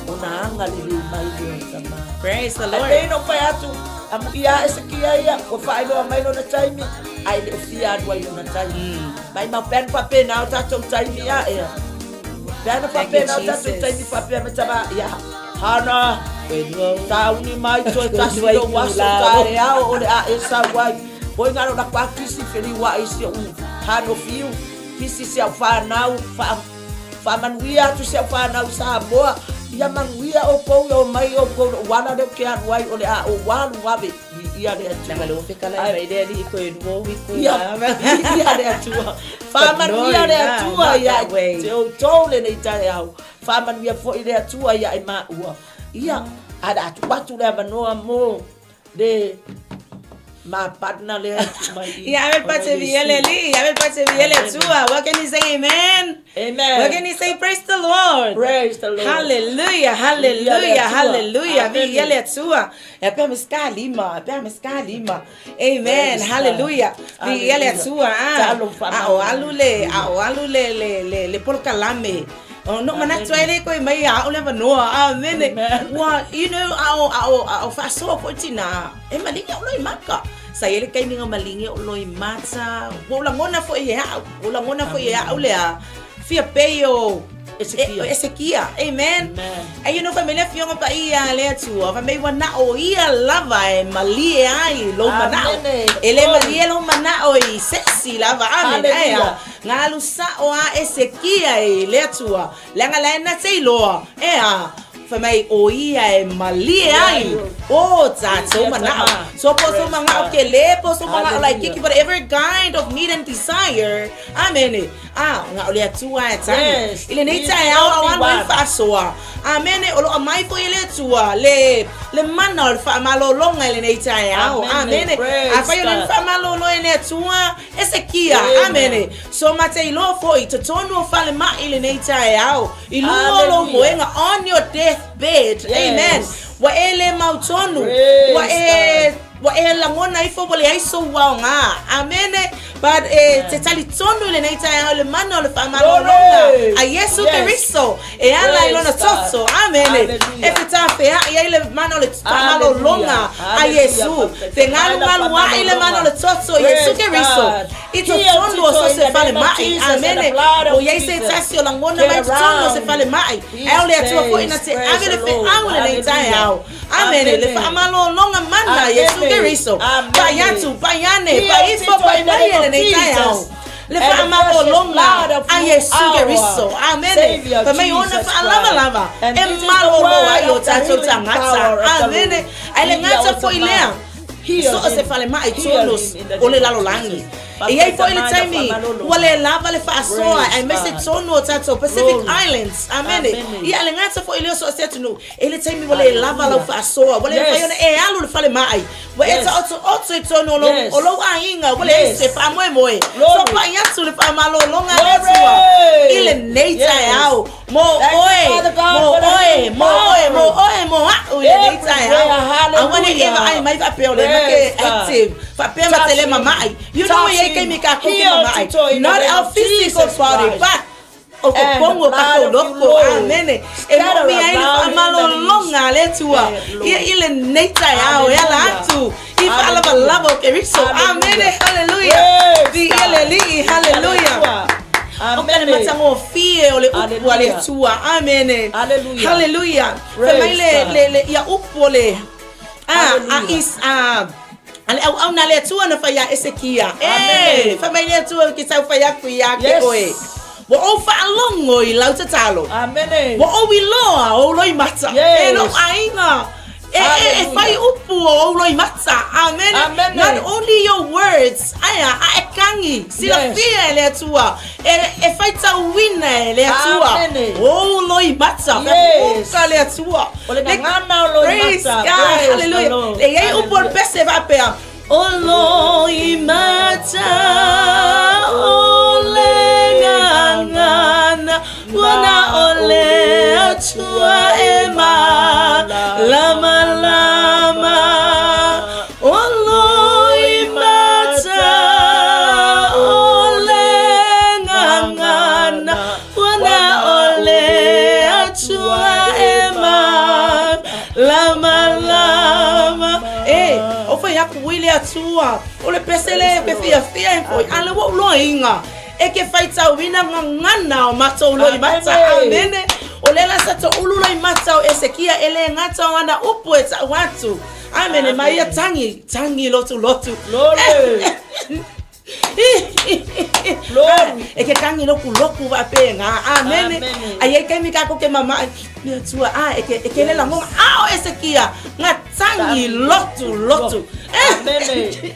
Ona agalelei mai lea o le Tama. Praise the Lord. Ae pei ona ou fai atu, amuia a Esekia ia, ua faailoa mai lona taimi, ae le o fia alu ai lona taimi. Maimau pea na faapena o tatou taimi a ea. Pea na faapena o tatou taimi faapea mai tama, ia, Hana, tauni mai toe tasi lou aso taeao o le a e sau ai. Poi ngaro la kwa kisi feliuaʻi i si oʻu hano fiu, kisi si au fanau, wha, Faamanuia atu si au fanau i Samoa, ia manuia oukou ia omai oukou loʻu ala lea ou te alu ai o le a ou alu vave viia le Atua. Leaga lea ua fetalai mai le Alii koe lua ou itu Ia, viia le Atua. Faamanuia le Atua ia te outou lenei taeao. Faamanuia foi le Atua ia i maua. Ia, ae o le a tuu atu le avanoa mo le ma partner lea e tuu mai i. Ia ave le pate viia le Alii, ave le pate viia le Atua. What can you say amen? Amen. What can you say praise the Lord? Praise the Lord. Hallelujah, hallelujah, hallelujah. Viia le Atua. E pea me ska lima, pea me ska lima. Amen. Hallelujah. Viia le Atua. Ah. A o alu le, a o alu le le le le polokalame. O no manatu ai le koe mai a o le avanoa. Amene. Ua, you know, a o, a o, a o faasoa foi tina. E malingi o loi maka. Sa i ai le taimi na malingi o loi mata. Ua ou lagona foi e au. Ua ou lagona foi e au le a. Fia pei o Esekia. E, Esekia. Amen. Amen. Ai you know fai mai le afioga paia a le Atua, fai mai ua na o ia lava e malie ai lou manao. Amene. E le malie lou manao i se isi lava. Amen. Ai a. Hallelujah. Na alu sa'o a Esekia i le Atua, leaga la e na te iloa, ʻeā, fai mai ʻo ia e malie ai o tātou manaʻo. So po o sou manaʻo kele, po o sou manaʻo laitiiti, whatever kind of need and desire, amene, a, na o le Atua e tali. Yes, I lenei He's the taeao a only o alu ai one. faasoa. Amene, o lo o aumai foi e le Atua le, le mana o le faamalologa i lenei taeao. Amene. Amene. Praise Afai o le God. faamalolo e le Atua, Esekia, amene. So ma te iloa foi i totonu o falemai i lenei taeao, i luga o lou moega, on your death bed, amen, ua e le mautonu, ua e, ua e lagona ifo ua leai sou aoga, amene, but e te talitonu i lenei taeao i le mana o le faamalologa a Iesu Keriso e ala i lona toto, amene, e fetafeaʻi ai le mana o le faamalologa a Iesu, fegalugaluaʻi le mana o le toto o Iesu Keriso i totonu o so se falemai, amene, o i ai se tasi o lagona mai i totonu o se falemai, ae o le Atua foi na te ave le feau i lenei taeao, amene, le faamalologa mana a Iesu Keriso, pai atu, pai ane, pai ifo, pai mai i lenei taeao. Le faamalologa a Iesu Keriso. Amene. Fai mai ona faalavalava e malolo ai o tatou tagata. Amene. Ae le gata foi lea, so o se falemai tonu o le lalolagi. E i ai foi le taimi ua le lava le faasoa aemaise tonu o tatou Pacific Islands. Amene. Ia le gata foi lea o so o se atunuu. E i le taimi ua le lava lau faasoa, ua le mafai ona e alu i le falemai. Ua e taotooto i totonu o lou, o lou aiga, ua leai se faamoemoe. So pai atu le faamalologa a le Atua i lenei taeao mo oe, mo oe, mo oe, mo oe, mo aʻu i lenei taeao. Aua ne i e vaai mai faapea o lea ma ke active, faapea ma te le mamaʻi. You know e i ai taimi kākou ke mamaʻi. Not our physical body, but O totonu o tatou loko. Amene. E moomia ai le faamalologa a le Atua ia i lenei taeao e ala atu i faalavalava o Keriso. Amene. Haleluia. Viia le Alii. Haleluia. O ka le matagofie o le upu a le Atua. Amene. Haleluia. Fai mai le, le, le, ia upu o le, a, a, is, a, A le auauna a le Atua na fai iā Esekia, E, fai mai le Atua ke tau fai aku iā ke oe, Ua ou faalogo i lau tatalo, ua ou iloa ou loimata, e lou aiga, e, e, e fai upu o ou loimata. Amene. Not only your words, aia, a e kagi, silafia e le Atua, e, e faitauina e le Atua, ou loimata, yes. le Atua. O le gagana o loimata. Praise God. Hallelujah. E i ai upu o le pese faapea, O loimata o le gagana, ua na o le Atua e mālamalama. O loimata o le gagana, ua na o le Atua e mālamalama. tapuai le Atua. O le pese lea e fiafia ai foi, a o lea ua ou loaina e ke faitauina gagana o matou loimata. Amene. O lea la sa toulu loimata o Esekia e le gata o ana upu e tau atu. Amene. Ma ia tagi, tagi lotulotu. Glory. Glory. E ke tagi lokuloku faapena. Amene. Ae i ai taimi tatou te mamae, le Atua, a e ke, e ke le lagona, a o Esekia, na tagi lotu lotu. Amene.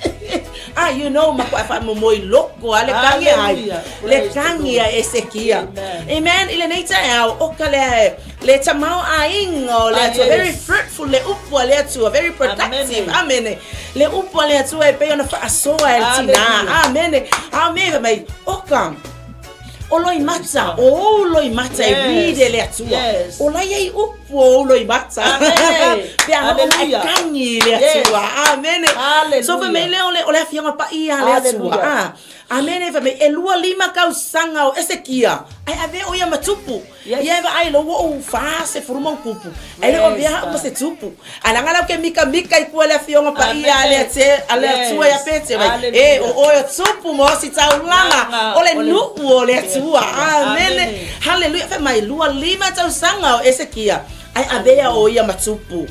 Ah, you know, makuaʻi faamomoe loko a le tagi ai. Le tagi a Esekia. Amen. I lenei taeao, o ka le, le tamaoaiga o le Atua, very fruitful le upu a le Atua, very productive. Amene. Le upu a le Atua e pei ona faasoa e le tinā. Amene. A o mea fai mai, o ka, o loimata, o ou loimata e read e le Atua. O la e i ai upu o ou loimata. Pe a oo e tagi i le Atua. Amene. So fai mai lea o le Afioga Paia a le Atua. Ah. Amene. Fai mai, e 25 tausaga o Esekia, ae avea o ia ma tupu. Yes. Ia e vaai lo ua ou 40 ma ona tupu. Ae le o avea au ma se tupu. Ae leaga la ou ke mikamika i tua i le Afioga Paia a le Ate, a le Atua ia Pete mai. E, o oe o tupu ma ositaulaga o le nuu o le Atua. Amene. Haleluia. Fai mai, 25 tausaga o Esekia, ae avea o ia ma tupu.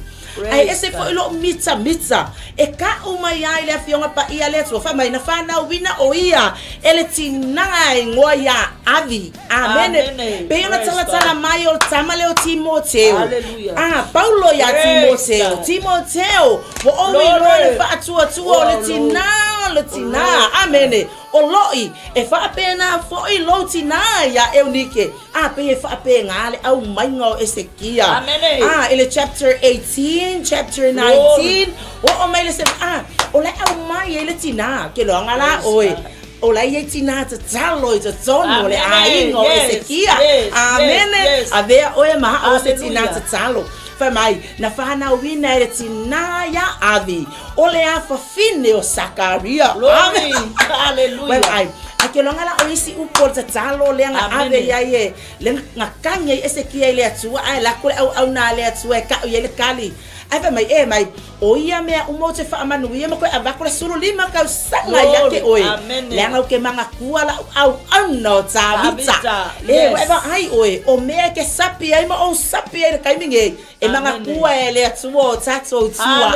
Ae ese foi lou mitamita e ka'u mai ai le Afioga Paia a le Atua, fai mai, na fanauina o ia e le tinā e igoa iā Avi. Amene. Amene. Pei ona Praise talatala God. mai o le tama lea o Timoteo. Hallelujah. Ah, Paulo iā Praise Timoteo. God. Timoteo, ua ou Glory. iloa le faatuatua o le Oh, tinā, o le tinā. Lord. Amene. O lo'i, e faapena foi lou tinā iā Eunike. A, pei e faapena le aumaiga o Esekia. Amene. A, i le chapter 18, chapter 19, oo mai le 7, a, o la e aumai ai le tinā, ke loaga la Praise oe. God. O la e i ai tinā tatalo i totonu o le Amene. aiga o Yes, Esekia. yes, Amene. yes, yes. Avea oe ma au se tinā Hallelujah. tatalo. Fai mai, na fanauina e le tinā iā Avi, o le afafine o Sakaria. Glory. Amen. Hallelujah. Well, ai, ai ke loaga la o isi upu o le tatalo lea na ave Amene. i ai e, lea na kagi ai Esekia i le Atua, ae lako le auauna a le Atua e ka'u i ai le kali. Ae fai mai, e mai, o ia mea uma ou te faamanuia ma koe avatu le 15 tausaga ia te oe, leaga ou te manatua lau auauna o Tavita. E, ua e vaai oe, o mea e te sapi ai ma ou sapi ai i le taimi nei, e manatua e le Atua o tatou tuaa.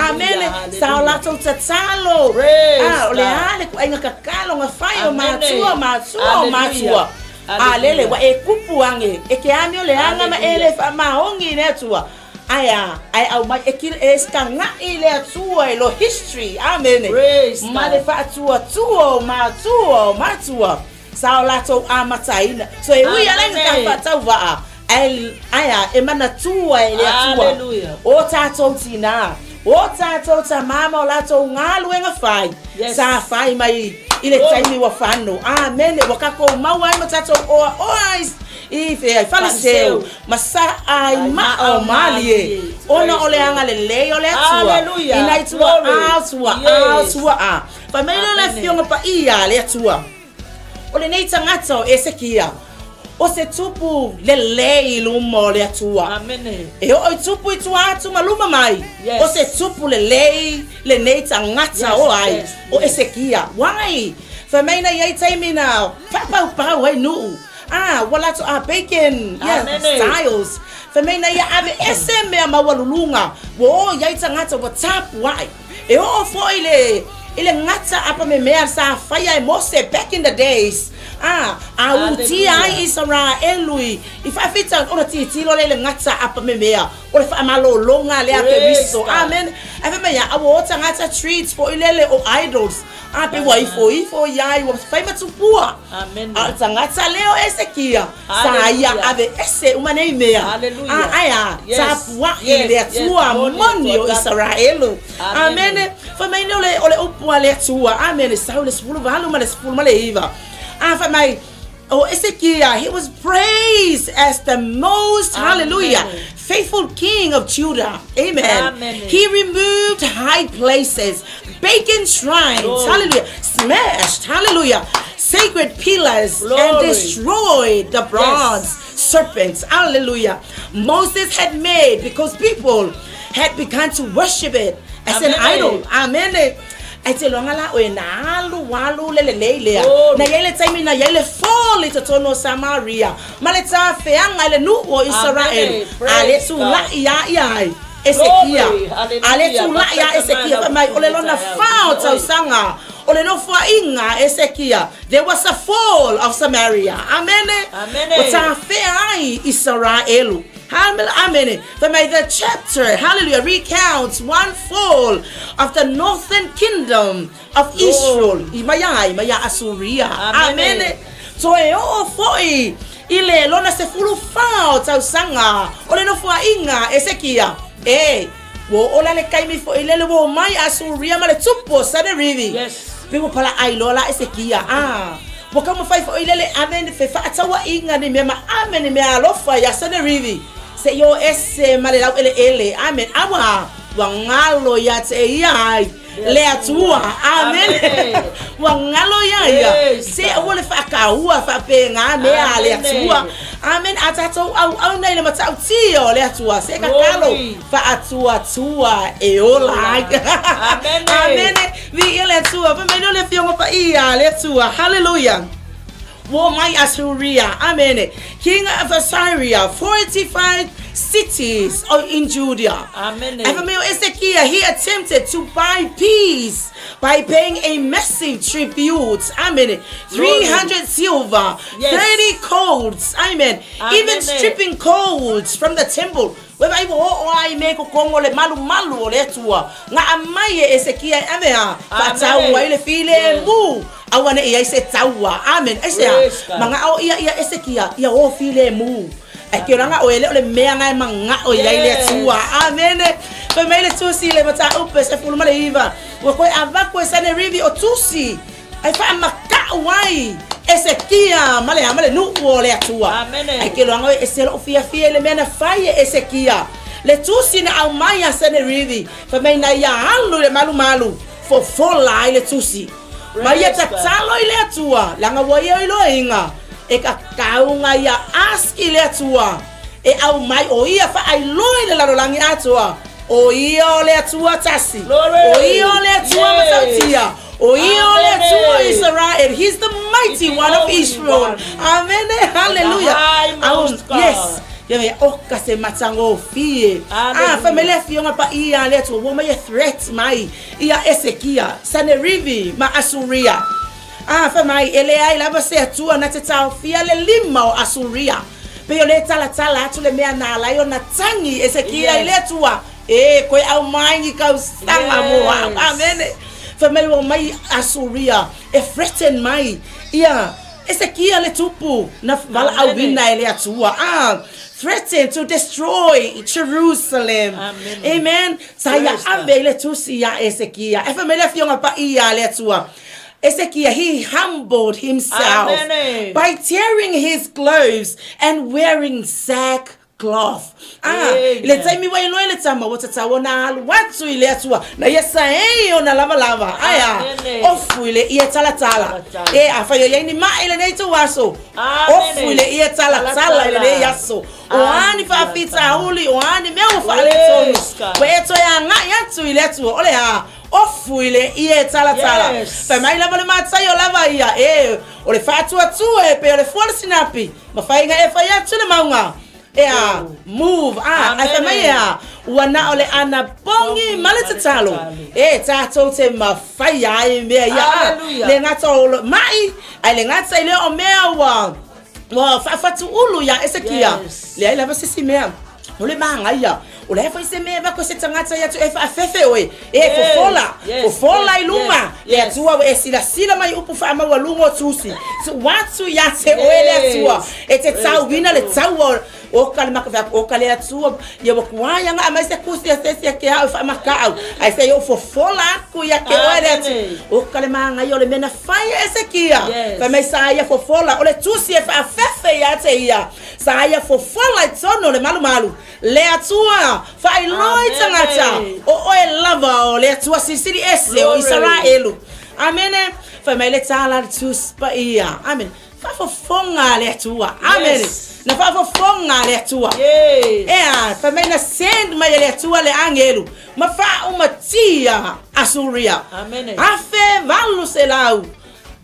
Amene. Sa o latou tatalo. A, o le a le ituaiga tatalo na fai o matua, matua, o matua. A lele, ua e kupu age, e ke amio leaga ma e le faamaoni i le Atua. Ae a, ae aumai, e kilo, e taga'i i le Atua i lo history, amene, Praise ma God. le faatuatua o matua o matua, sa o latou amataina. So e ui ala i na Amene. faatauvaa, ae, ae a, e manatua e le Atua. Hallelujah. O tatou tinā, o tatou tamā ma o latou galuega fai, Yes. sa fai mai i le taimi ua fano. Amene, ua tatou maua ai ma tatou oaoa i, i fea, i Faleseu, ma sa ai maa o malie, ona o le agalelei o le Atua, Hallelujah. i nai Glory. tua'a, tua'a, Yes. tua'a. Fai mai lea o le Amene. Afioga Paia a le Atua, O lenei tagata o Esekia, o se tupu lelei i luma o le Atua. Amene. E oo i tupu i tua atu ma luma mai, Yes. o se tupu lelei lenei tagata Yes, o ai, yes, o yes. Esekia. Why? Fai mai na i ai taimi na faapaupau ai nuu. Ah, ua latou, ah, bacon, yeah, Amene. styles. Fai mai na ia aveese mea maualuluga, ua o i ai tagata ua tapuai. E oo foi le i le gata apamemea sa faia e Mose back in the days, a, a utia ai Isaraelu i, i faafita ona tilotilo lea i le gata apamemea o le faamalologa lea a Keriso. Amen. Ae fai mai a, a ua o tagata treats foi lele o idols, a pe ua ifoifo i ai, ua fai ma tupua. Amen. A o le tagata lea o Esekia, sa ia aveese uma nei mea. Hallelujah. A, ae a, Yes. tapua'i Yes, le yes, Atua moni moni o Atua. Isaraelu. Amene. Amene. Fai mai lea o le, o le upu a le Atua. Amene. Sau i le 18 ma le 19. A, fai mai, o Esekia, he was praised as the most, hallelujah, faithful king of Judah. Amen. Amen. He removed high places, pagan shrines, Glory. hallelujah, smashed, hallelujah, sacred pillars, and Glory. destroyed the bronze serpents, hallelujah. Moses had made because people had begun to worship it. As an idol. Amene. Ai te loanga la oe na alu alu le lelei lea. Na iai le taimi na iai le fall i totonu o Samaria ma le tafeaga i le nuu o Isaraelu. A le tula'i a ia ai Esekia. A le tula'i a Esekia fai mai o le lona fa o tausaga o le nofoaiga a Esekia. There was a fall of Samaria. Amene. Ua tafea ai Isaraelu. Amene. Fai mai the chapter, hallelujah, recounts one fall of the northern kingdom of Israel. I mai ai, mai a Asuria. Amene. Toe oo foi i le lona 14 o tausaga o le nofoaiga Esekia. E, ua oo la le taimi foi lele ua omai Asuria ma le tupu o Sanerivi. Yes. Pe ua palaai loa la Esekia. Ah, ua taumafai foi lele ave fe faatauaiga ni mea ma ave ni mea alofa ia Sanerivi. Se i o ese ma le laueleele. Amen. Aua, ua galo ia te ia ai le Atua. Amen. Ua galo ia ia. Se aua le faakaua faapena mea a le Atua. Amen. A tatou auauna i le matautia o le Atua, se tatalo faatuatua e ola ai. Amen. Amen. Viia le Atua. Fai mai lea o le Afioga Paia a le Atua. Hallelujah. Ua mai Asuria, Amene, king of Assyria, fortified cities in Judea. Amene. Ae fai mai o Esekia, he attempted to buy peace by paying a massive tribute. Amene. 300 silver, 30 coats. Amen. Even Amene. stripping coats from the temple. Ua vaai ua oo lava i mea i kokogo o le malumalu o le Atua, na aumai e Esekia e ave a faatau ai le filemu, auaneʻi ai se taua. Amen. Aisea? Manao ia ia Esekia ia o filemu. Ae ke olaga oe le o le mea na e manao i ai le Atua. Amene. Fai mai le Tusi i le mataupu e 19, ua toe avatu e Sanerivi o Tusi Ae faamaka'u ai Esekia ma le a ma le nuu o le Atua. Amene. Ae ke loaga oe ese lo'u fiafia i le mea na fai e Esekia. Le tusi na aumai a Senerivi, fai mai na ia alu i le malumalu, fofola ai le tusi. Ma ia tatalo i le Atua, leaga ua ia iloaina, e tatau na ia ask i le Atua e aumai, o ia faailoa i le lalolagi atoa, o ia o le Atua tasi, o ia o le Atua matautia, O ia o le Atua o Israel. He's the mighty one of Israel. Amen. Hallelujah. Yes. Ia mea, oka se matagofie. Ah, fai mai le afioga paia a le Atua, ua mai e threat mai ia Esekia, Sanerivi ma Asuria. Ah, fai mai, e leai lava se Atua na te taofia le lima o Asuria. Pei o le talatala atu le mea na ala ai ona tagi Esekia i le Atua. E, koe aumai ni tausaga mo au. Amene. Fai mai ua mai Asuria e threaten mai ia Esekia le tupu na valaauina e le Atua. Ah, threaten to destroy Jerusalem. Amen. Amen. Sa ia ave i le tusi ia Esekia. E fai mai le afioga paia a le Atua. Esekia, he humbled himself Amen. by tearing his clothes and wearing sack cloth. Ah, i le taimi ua iloa e le tama, ua tatau ona alu atu i le Atua, na ia saei ona lavalava, ae a, ofu i le ie talatala. E, afai o i ai ni maʻi i lenei ituaso, ofu i le ie talatala i lenei aso. O a ni faafitauli, o a ni mea ua faaletonu, ua e toe agai atu i le Atua, o le a, ofu i le ie talatala. Fai mai lava le matai o lava ia, e, o le faatuatua e pei o le fua o le sinapi, Mafai na e fai atu le mauga e a move a ae fai mai e a ua na o le anapogi ma le tatalo e tatou te mafai ai mea ia a le gata o maʻi ae le gata i lea o mea ua ua faafatuulu ia Esekia leai lava se isi mea O le magaia, o le a foi se mea e avatu e se tagata ia te oe e faafefe oe, e fofola, fofola i luma le Atua ua e silasila mai i upu faamaualuga o tusi, tuu atu ia te oe le Atua e te tauina le taua o ka le maka o ka le Atua ia ua kuai aga aumai se kusi a se isi ia te au e faamakaau, ae se i ou fofola aku ia te oe le Atua. O ka le magaia o le mea na fai e Esekia, fai mai sa ia fofola, o le tusi e faafefe ia te ia. Sa ia fofola i totonu o le malumalu, le Atua, faailoa i tagata, o oe lava o le Atua Silisili Ese o Isaraelu. Amene. Fai mai le tala a le Tusi Paia. Amene. Faafofoga le Atua. Amene. Yes. Na faafofoga le Atua. Yes. Ea, fai mai na send mai e le Atua le agelu ma faaumatia Asuria. Amene. 1800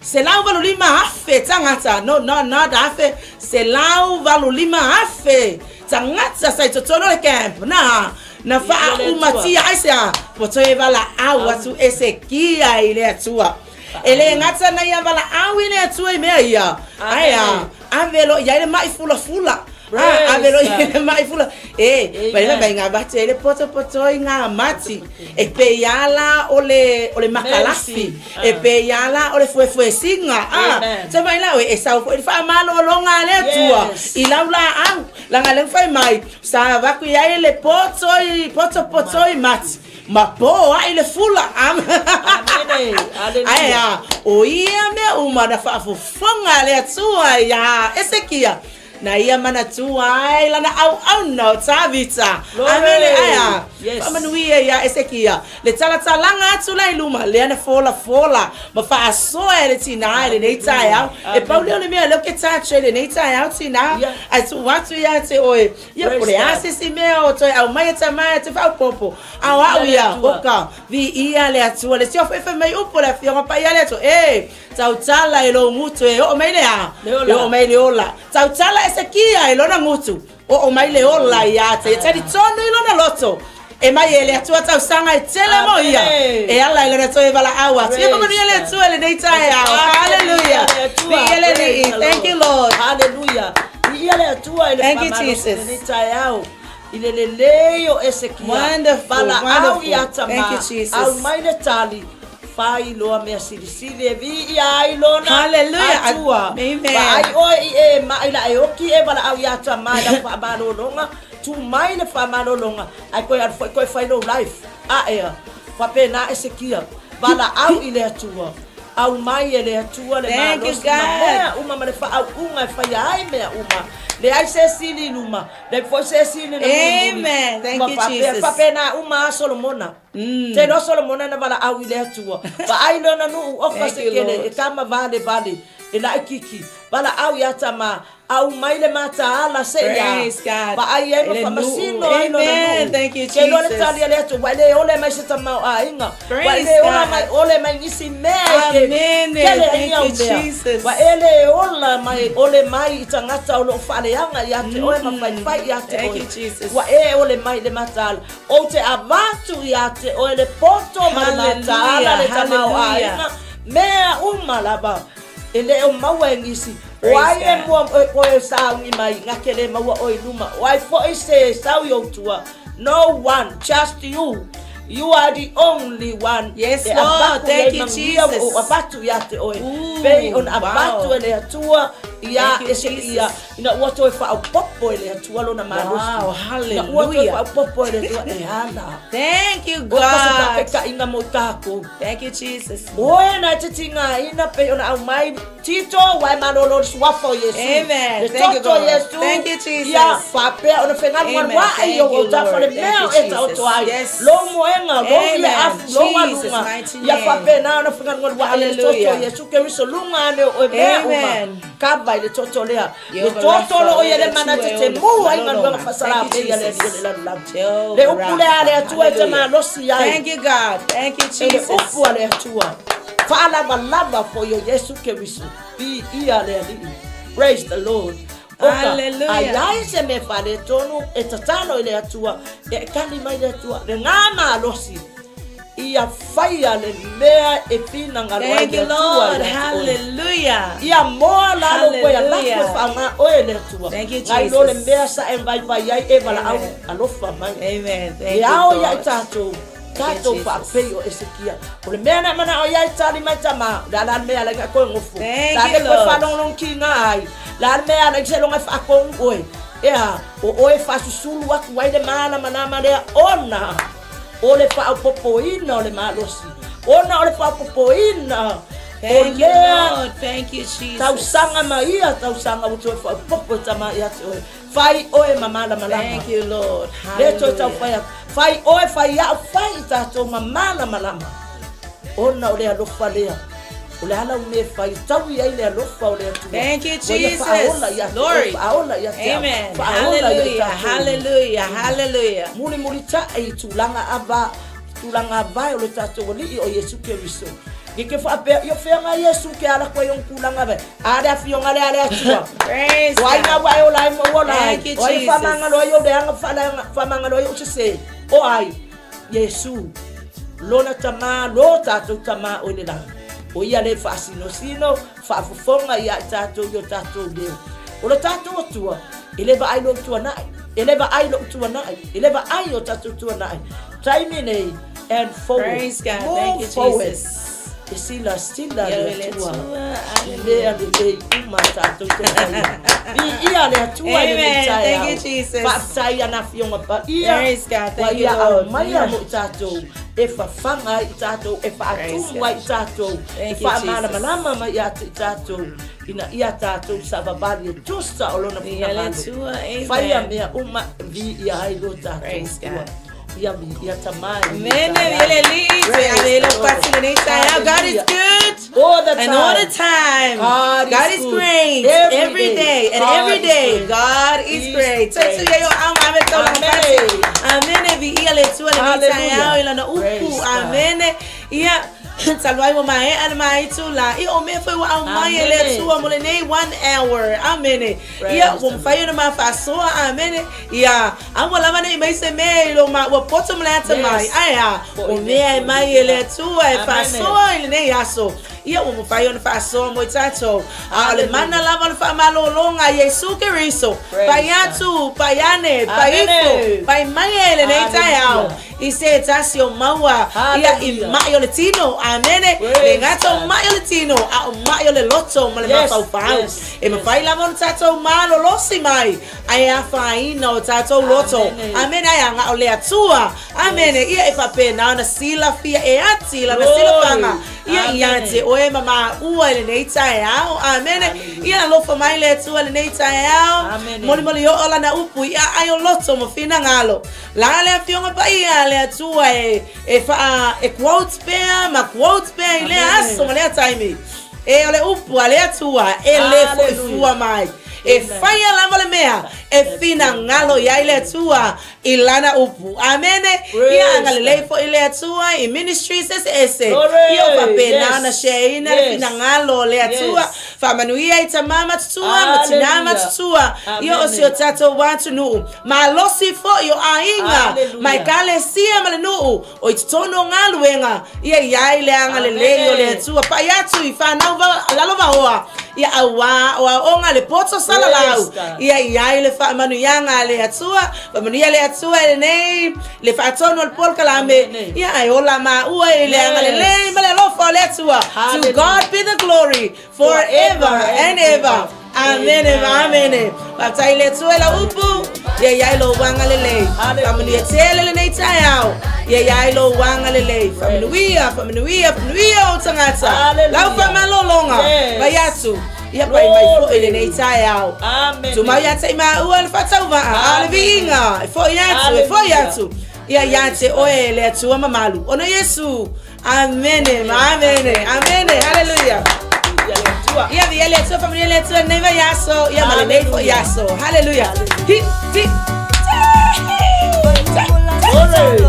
185,000 tagata, no, no, not afe, 185,000 tagata sa i totonu o le camp, na, na faaumatia ai se a, ua toe valaau atu Esekia i le Atua. E le gata na ia valaau i le Atua i mea ia, ae a, ave loa i ai le mai fulafula. A, ave loa i ai le mai fula. E, mai mai ngā mati ai le poto i ngā mati. E pei lava la o le, o le makalafi. E pei lava la o le fuefuesinga. A, sa mai la oe, e sau foi le faamalologa a le Atua i lau laau. Leaga lea ua fai mai, sa avatu i ai le poto i, potopoto i mati. Ma po ai le fula. Amene. Aleluia. Ae a, o ia mea uma na faafofoga le Atua iā Esekia, na ia manatua ai lana auauna o Tavita. Amene. Ae a, Yes. faamanuia iā Esekia le talatalaga atu la i luma, lea na folafola ma faasoa e le tinā i lenei taeao. E pau lea o le mea lea ou te touch ai i lenei taeao tinā, Yeah. ae tuu atu ia te oe. Ia, po o le a se isi mea o toe aumai e tama e te faaopoopo, a o au ia, oka, viia le Atua, le tio foi fai mai upu o le Afioga Paia a le Atua, e, tautala i lou gutu e oo mai le a? E oo mai le ola. Tautala Esekia i lona gutu, oo mai le ola ia te ia. Talitonu i lona loto, e mai e le Atua tausaga e tele mo ia, e ala i lona toe valaau atu. Ia faamanuia le Atua i lenei taeao. Hallelujah. Viia le Alii. Thank you, Lord. Hallelujah. Viia le Atua i le Thank you, faamalosi Jesus. lenei taeao. I le lelei o Esekia. Wonderful, Valaau wonderful. ia Tama. Thank you, Jesus. Aumai le tali. Fai loa mea silisili e viia ai lona Hallelujah. Atua. Amen. Vaai oe i e mai la e oki e valaau ia Tama i lau faamalologa. Tu mai le faamalologa. Ae koe alu foi koe fai lou life. Aea. Faapena Esekia. Valaau i le Atua. Aumai e le Atua le Thank you, malosi ma God. mea uma ma le faauuga e faia ai mea uma. Leai se sili i luma, leai foi se sili i le mulimuli. Amen. Thank Ua you, faapea, Jesus. faapena uma a Solomona. Te iloa Solomona na valaau i le Atua. Vaai lona nuu oka Thank se you, kele Lord. e tama valevale, e laititi. Valaau ia Tama, aumai le mataala seia. Praise God. Vaai ai ma Le faamasino nuu. ai lona Amen. nuu. Thank you, Ke iloa le Jesus. tali a le Atua, ua e le ole mai se tamaoaiga. Ua e Praise le ola God. mai ole mai nisi mea e ke Amen. kele ai Thank au you, mea. Jesus. Ua e le ola mai ole mai i tagata o lo o faaleaga ia te oe ma faifai ia te Thank oe. you, Jesus. Ua e ole mai le mataala. Ou te avatu ia te oe le poto ma le mataala le Hallelujah. tamaoaiga. Mea uma lava. E le o maua e nisi. O ai e mua e koe sauni mai, na ke le maua oe i luma. O ai foi se sau i ou tua. No one, just you. You are the only one. Yes, E Lord. avatu Thank i ai you, manuia Jesus. o avatu ia te oe. Ooh, Pei ona avatu wow. e le Atua ia Thank you, Esekia. Jesus. Ina ua toe faaopoopo e le Atua lona malosi. Wow, Ina ua toe hallelujah. faaopoopo e le Atua e ala. Thank you, O ka se God. tapetai mo takou. Thank you, Jesus. Oe na e te tigaina pei ona aumai Tito ua e malolo i le suafa o Iesu. Amen. Le Thank you, toto o God. Iesu. Thank you, Jesus. Ia faapea ona fegalugaluaʻi Thank i ou you, autafa Lord. le mea Thank o you, e taoto Jesus. ai. Yes. Lou moega, lou Amen. iaʻafu, lou Jesus, aluga. mighty Ia name. faapena ona fegalugaluaʻi i le toto o Hallelujah. Iesu Keriso luga ane o oe mea uma. Amen. Kava i le toto lea. Le Jehovah toto Rapha, lo o ia le le mana Atua te e te ona mu ai malologa. galuega faasala Thank you, pei ia le Jesus. Alii o le lalolagi. Jehovah Le upu lea a le Rapha. Atua e te Hallelujah. malosi ai. Thank you, God. Thank you, E le Jesus. upu a le Atua. Faalavalava foi o Iesu Keriso. Viia le Alii. Praise the Lord. Oka, Hallelujah. a iai se mea faaletonu e tatalo i le Atua, e kali mai le Atua, le gā malosi, ia faia le mea e finagalo ai Thank le you, Atua Lord. ia te oe. Hallelujah. Ia moa lalo koe a lako e Hallelujah. whaanga oe le Atua. Thank you, Ngai lo le Jesus. mea sa e vaivai ai e valaau Amen. alofa mai. Amen. Thank E you, ao ia i God. tātou, tātou Jesus. whaapei o Esekia. O le mea na mana o ia i tali mai tama, le ala le mea ala i koe ngofo. Thank La you, le koe Lord. whalonglong ki ngā ai. La le mea ala i se longa whaakongu oe. Ea, o oe whasusulu atu ai le mana manama lea ona. O le faaopoopoina o le malosi. Ona o le faaopoopoina o Thank you, lea Lord. Thank you, Jesus. tausaga ma ia tausaga ua toe faaopoopo e tama ia te oe. Fai oe ma malamalama. Thank you, Lord. Le toe tau Hallelujah. fai atu. Fai oe, fai au, fai i tatou ma malamalama. Ona o le alofa lea. O le a lau mea e fai, taui ai le alofa o le Atua. Thank you, Ua ia Jesus. faaola ia te oe, Glory. faaola ia te au, Amen. faaola ia i Hallelujah. tatou. Hallelujah. Hallelujah. Mulimulitaʻi i tulaga ava, tulaga avae o le tatou Alii o Iesu Keriso. I ke faapea, i o fea nga Iesu ke ala koe i ona tulaga avae. A le afioga lea a le Atua. Praise O ai God. nga ua e ola ai ma ua ola ai. Thank you, O ai Jesus. faamagalo ai ou leaga, faamagalo ai ou sese. O ai? Iesu, lona Tamā, lo tatou Tamā o i le lagi. O ia le faasinosino, faafofoga ia i tatou i o tatou leo. O le tatou Atua, e le vaai lou tuanai, e le vaai lou tuanai, e le vaai o tatou tuanai. Taimi nei, and forward. Praise God. Move Thank you, forward. Jesus. E silasila Ia le le Atua Atua. i mea lelei uma tatou te faia. Viia le Atua i lenei Amen. taeao. Thank you, Jesus. Faafetai i ana afioga paia. Praise God. Ua Thank you, ia Lord. aumaia mo i tatou e fafaga ai i tatou, e faatumu ai i tatou, e Thank you, faamalamalama mai ia te i tatou, ina ia tatou savavali e tusa o lona Viia le finagalo. Atua. Amen. Faia mea uma, viia ai lo tatou Praise Atua. God. Ia viia Tama i lenei Amen. taeao. Viia le Alii. Praise Ave the le Lord. pasi lenei taeao. God is Hallelujah. good. All the And all the time. time. God is God is good. great. Every Every day. day. And God every is day. great. God is Is great. great. Tatu ia yo au ame tau Amen. pasi. Amen. Viia le Atua lenei Hallelujah. taeao i lana upu. Praise God. Amen. Ia talu ai ua maea le maaitu la i o mea foi ua aumai e le Amen. Atua mo lenei one hour. Amen. Praise Ia ua the mafai ona mafaasoa. Amen. Ia aua lava nei mai se mea i lo ma ua poto ma le ata mai. Yes. Ae a Foi o le mea e Atua mai i e le Atua e Amen. faasoa i lenei aso. Ia ua mafai ona faasoa mo i tatou. A o le Hallelujah. mana lava o le faamalologa a Iesu Keriso. Praise Pai God. atu, pai ane, pai ifo, Amen. pai mai e lenei taeao. Hallelujah. I se tasi o maua ia i Hallelujah. mai o le tino. Amene. Praise Le gata o God. mai o le tino, a o mai o le loto ma le Yes, mafaufau. yes, E mafai lava ona tatou malolosi mai, ae afaina o tatou loto. Amene. Amene, ae aga o le Atua. Amene. Ia e faapena ona silafia e ati lana Glory. silafaga. Ia ia Amene. te oe ma maua i lenei taeao. Amene. Hallelujah. Ia alofa mai le Atua i lenei taeao. Amene. Molimoli oo lana upu i aai o loto ma finagalo. La le afioga paia a le Atua e e faa e quote pea ma quote pea i lea Amene. aso ma lea taimi. E o le upu a le Atua e le Hallelujah. foi fua mai. E Amen. faia lava le mea e finagalo i ai le Atua i lana upu. Amene. Praise Ia agalelei God. foi le Atua i ministries eseese. Glory. Ia o faapena Yes. ona shareina le Yes. finagalo o le Atua. Yes. Faamanuia i tamā matutua ma tinā Hallelujah. matutua. Ia o Amene. si o tatou atunuu. Malosi foi o aiga Hallelujah. ma ekalesia ma le nuu o i totonu o galuega. Ia i ai le agalelei o le Amene. Atua. Pai atu i fanau lalovaoa. Ia auā o aoga le poto salalau. Praise God. Ia i ai le faamanuiaga a le Atua. Faamanuia le Atua i lenei le faatonu o le polokalame. Amene. Ia ae ola maua i le Yes. agalelei ma le alofa o le Atua. To Hallelujah. God be the glory forever and ever. Amene ma amene. Faafetai i le Atua i lau upu, ia i ai lou agalelei. Hallelujah. Faamanuia tele lenei taeao, ia i ai lou agalelei. Faamanuia, faamanuia, faamanuia ou tagata. Hallelujah. Lau faamalologa, Yes. pai atu, ia pai mai foi Glory. lenei taeao. Amene. Tumau ia te i maua le faatauvaa, a o le Amene. viiga, e foi atu, e foi Hallelujah. atu. Ia ia te oe le Atua mamalu. Ona Iesu. Amene, ma amene, amene, hallelujah. Ia le Atua. Ia viia le Atua, faamanuia le Atua lenei vaiaso, ia ma lenei foi aso. Hallelujah. Hi, hi, Glory.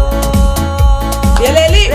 Ia le Alii.